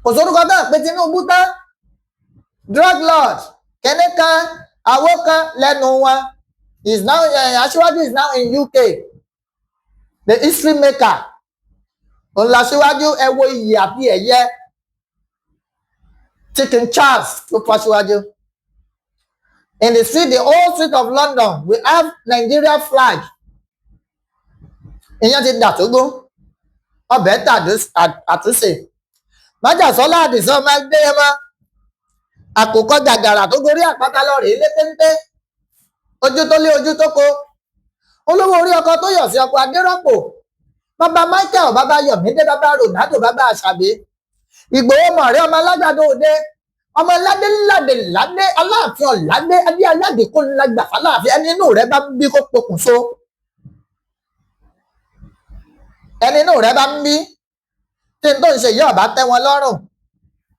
A: Kò sórúkọ náà pé Tinubu tán, drug lord kẹ́ní kan àwo kan lẹ́nu wọn. Is now Aṣíwájú is now in UK, the history maker. Òun làṣíwájú. Ẹ wo iyì àti ẹ̀yẹ tí King Charles tó fàṣíwájú. In the street, the whole street of London, we have Nigeria flag. Ìyẹn ti dà tó gún. Ọbẹ̀ tàtúnṣe. Májàsọ́lá Àdìsá ọmọ Adéyẹmọ, àkùkọ gàgàrà tó gorí àpáta lọ rèé lé téńté, ojú tó lé ojú tó ko, olówó orí ọkọ tó yọ̀ sí ọkọ Adérọ́pò, bàbá Michael, bàbá Yọ̀mídé, bàbá Ronaldo, bàbá Àṣàbí, Ìgbòho mọ̀rẹ́, ọmọ alágbàdo òde, ọmọ ládé ládé ládé, aláàfin ọ̀ládé adé aládé kó ńlá gbà fáláàfin. Ẹni inú rẹ bá ń bí kó pokùnso, ẹni inú rẹ bá ń bí tí n tó ń ṣe yìí ọ̀bá tẹ́ wọn lọ́rùn,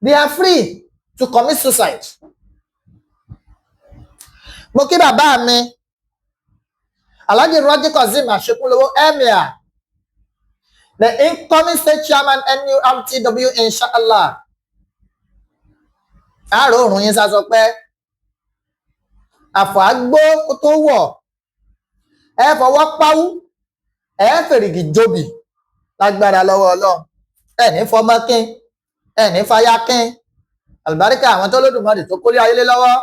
A: they are free to commit suicide. Mo kí bàbá mi, Alhaji Raji Kazeem Àṣekúnlówó, Emir, the incoming state chairman NURTW, inshallah. Àárò òrùn yín sá sọ pé àfọ̀ àgbó kó tó wọ̀, ẹ fọwọ́ páwú, ẹ fèrègì jòbì lágbára lọ́wọ́ Ọlọ́run. Ẹ ní fọmọ kín, ẹ ní fàyà kín, àlùbáríkà àwọn tó lódùmarè tó kólé ayé lé lọ́wọ́.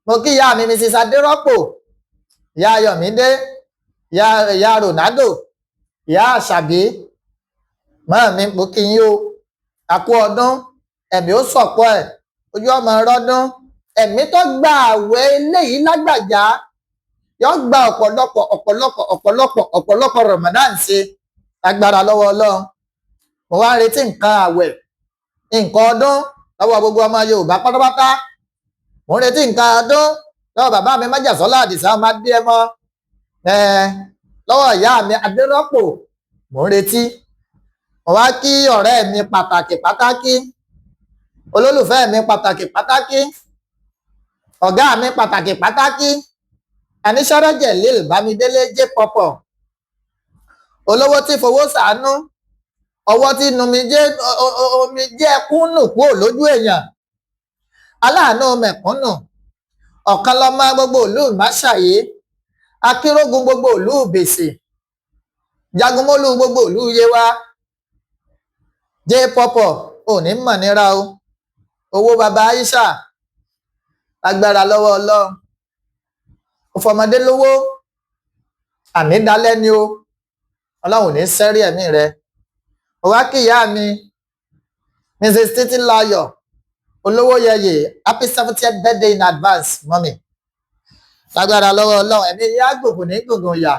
A: Mo kí ìyá mi, Mrs Adérọ́pò, ìyá Ayọ̀mídé, ìyá Ronaldo, ìyá Àṣàbí mọ́ mi. Mo kí yín o, àkú ọdún, ẹ̀mí ó sọ̀pọ̀ ẹ̀, ojú ọmọ rọ́dún. Ẹ̀mí tó gba àwẹ̀ eléyìí lágbàjá yóò gba ọ̀pọ̀lọpọ̀ ọ̀pọ̀lọpọ̀ ọ̀pọ̀lọpọ̀ ọ̀pọ̀lọpọ̀ Ramadan ṣe agbára lọ́wọ́ Ọlọ́run. Mo wá ń retí nǹkan àwẹ̀, nǹkan ọdún lọ́wọ́ gbogbo ọmọ Yorùbá pátápátá. Mo ń retí nǹkan ọdún lọ́wọ́ bàbá mi Májàsọ́lá Àdìsá ọmọ Adéẹmọ, lọ́wọ́ ìyá mi Adérọ́pò, mo ń retí. Mo wá kí ọ̀rẹ́ mi pàtàkì pàtàkì, olólùfẹ́ mi pàtàkì pàtàkì, ọ̀gá mi pàtàkì pàtàkì, Anísọ́rọ́jẹ̀ Lil Bámidélé jẹ́ pọ̀pọ̀, olówó tí fowó ṣàánú, ọwọ́ tí numijé omijé ẹkún nù kúrò lójú èèyàn, aláàánú mẹ̀kúnnù, ọ̀kan lọ́mọ gbogbo ìlú Ìmáṣàyé, akírógun gbogbo ìlú Ìbèsè, jagunmólú gbogbo ìlú Yewa, jẹ́ pọ̀pọ̀ òní mọ̀ nira o. Owó baba Aisha, agbára lọ́wọ́ Ọlọ́run, ó fọmọdé lówó ànídálẹ́ ni o. Ọlọ́run ò ní sẹ́rí ẹ̀mí rẹ. Ó wá kí ìyá mi, Mrs Títílayọ̀ Olówó Yẹyẹ, happy 70th birthday in advance, mummy. Lágbára lọ́wọ́ Ọlọ́run, ẹ̀mí yá gbògbò ní gbòǹgbò yà,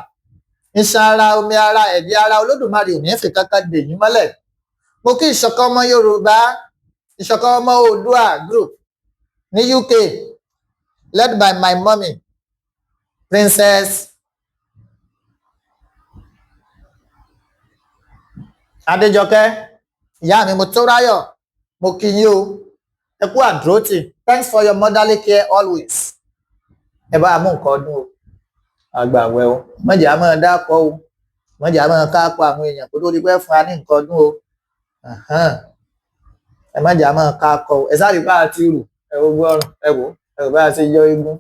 A: iṣan ara, omi ara, ẹ̀jẹ̀ ara, Olódùmarè ò ní fi kankan dè yín mọ́lẹ̀. Mo kí Ìṣọ̀kan Ọmọ Yorùbá, Ìṣọ̀kan Ọmọ Oòduà group ní UK, led by my mummy, Princess Adéjọkẹ́, ìyá mi Mọ́tòráyọ̀. Mo kí yín o, ẹ kú àdúrótì. Thanks for your motherly care always. Ẹ bá a mú nǹkan ọdún o, àgbàwẹ̀ o, mọ̀jà máa dákọ̀ o, mọ̀jà máa kápọ̀ àwọn èèyàn kó tó di pé fún wa ní nǹkan ọdún o. Ẹ mọ̀jà máa kákọ̀ o. Ẹ sáré bá a ti rù, ẹ wo gbọ́rùn, ẹ wò, ẹ wò bá a ti yọ eégún.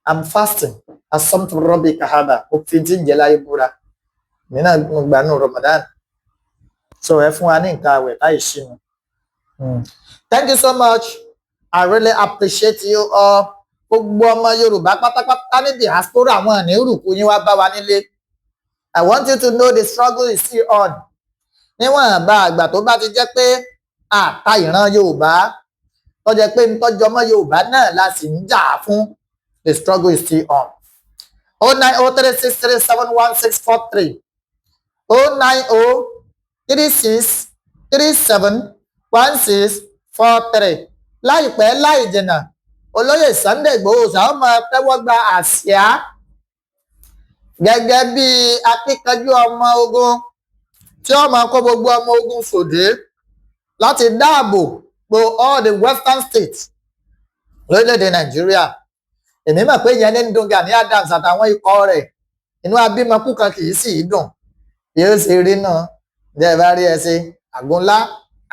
A: I'm fasting asọ́mtò rọ́bì kahaba. Ó fi ti ń jẹ láyé búra, èmi náà mo gbà nù Ramadan, so ẹ fún wa ní nǹkan àwẹ̀ láì ṣínú. Thank you so much. I really appreciate you all. Gbogbo ọmọ Yorùbá pátápátá ní diaspora, àwọn àní rùkú yín wá bá wa nílé. I want you to know the struggle is still on. Níwọ̀n bá àgbà tó bá ti jẹ́ pé àta ìran Yorùbá tó jẹ́ pé ntọ́jọmọ́ Yorùbá náà la sì ń jà fún, the struggle is still on. 09036371643, 09036371643. Láìpẹ́ láì jìnnà, olóyè Sunday Igboho ṣáà máa tẹ́wọ́ gba àsíá gẹ́gẹ́ bí akíkanjú ọmọ ogun tí ó máa kó gbogbo ọmọ ogun sòdé láti dáàbò bo all the western states lórílẹ̀‐èdè Nàìjíríà. Èmi mọ̀ pé ìyẹn ní ń dùn Gani Adams àtàwọn ikọ̀ rẹ̀. Inú abímọkú kan kì í sì í dùn. Yóò ṣe rí náà ǹjẹ́ ẹ bá rí ẹ ṣe àgúnlá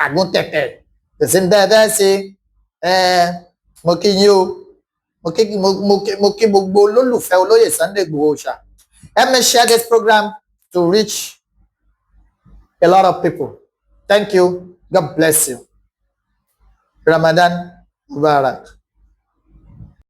A: àgúntẹ̀tẹ̀ kò sí ní tẹ́ ẹ fẹ́ ṣe. Ẹ mo kí yín o, mo kí gbogbo olólùfẹ́ olóyè Sunday Igboho ṣá. Let me share this program to reach a lot of people. Thank you. God bless you. Ramadan Mubarak.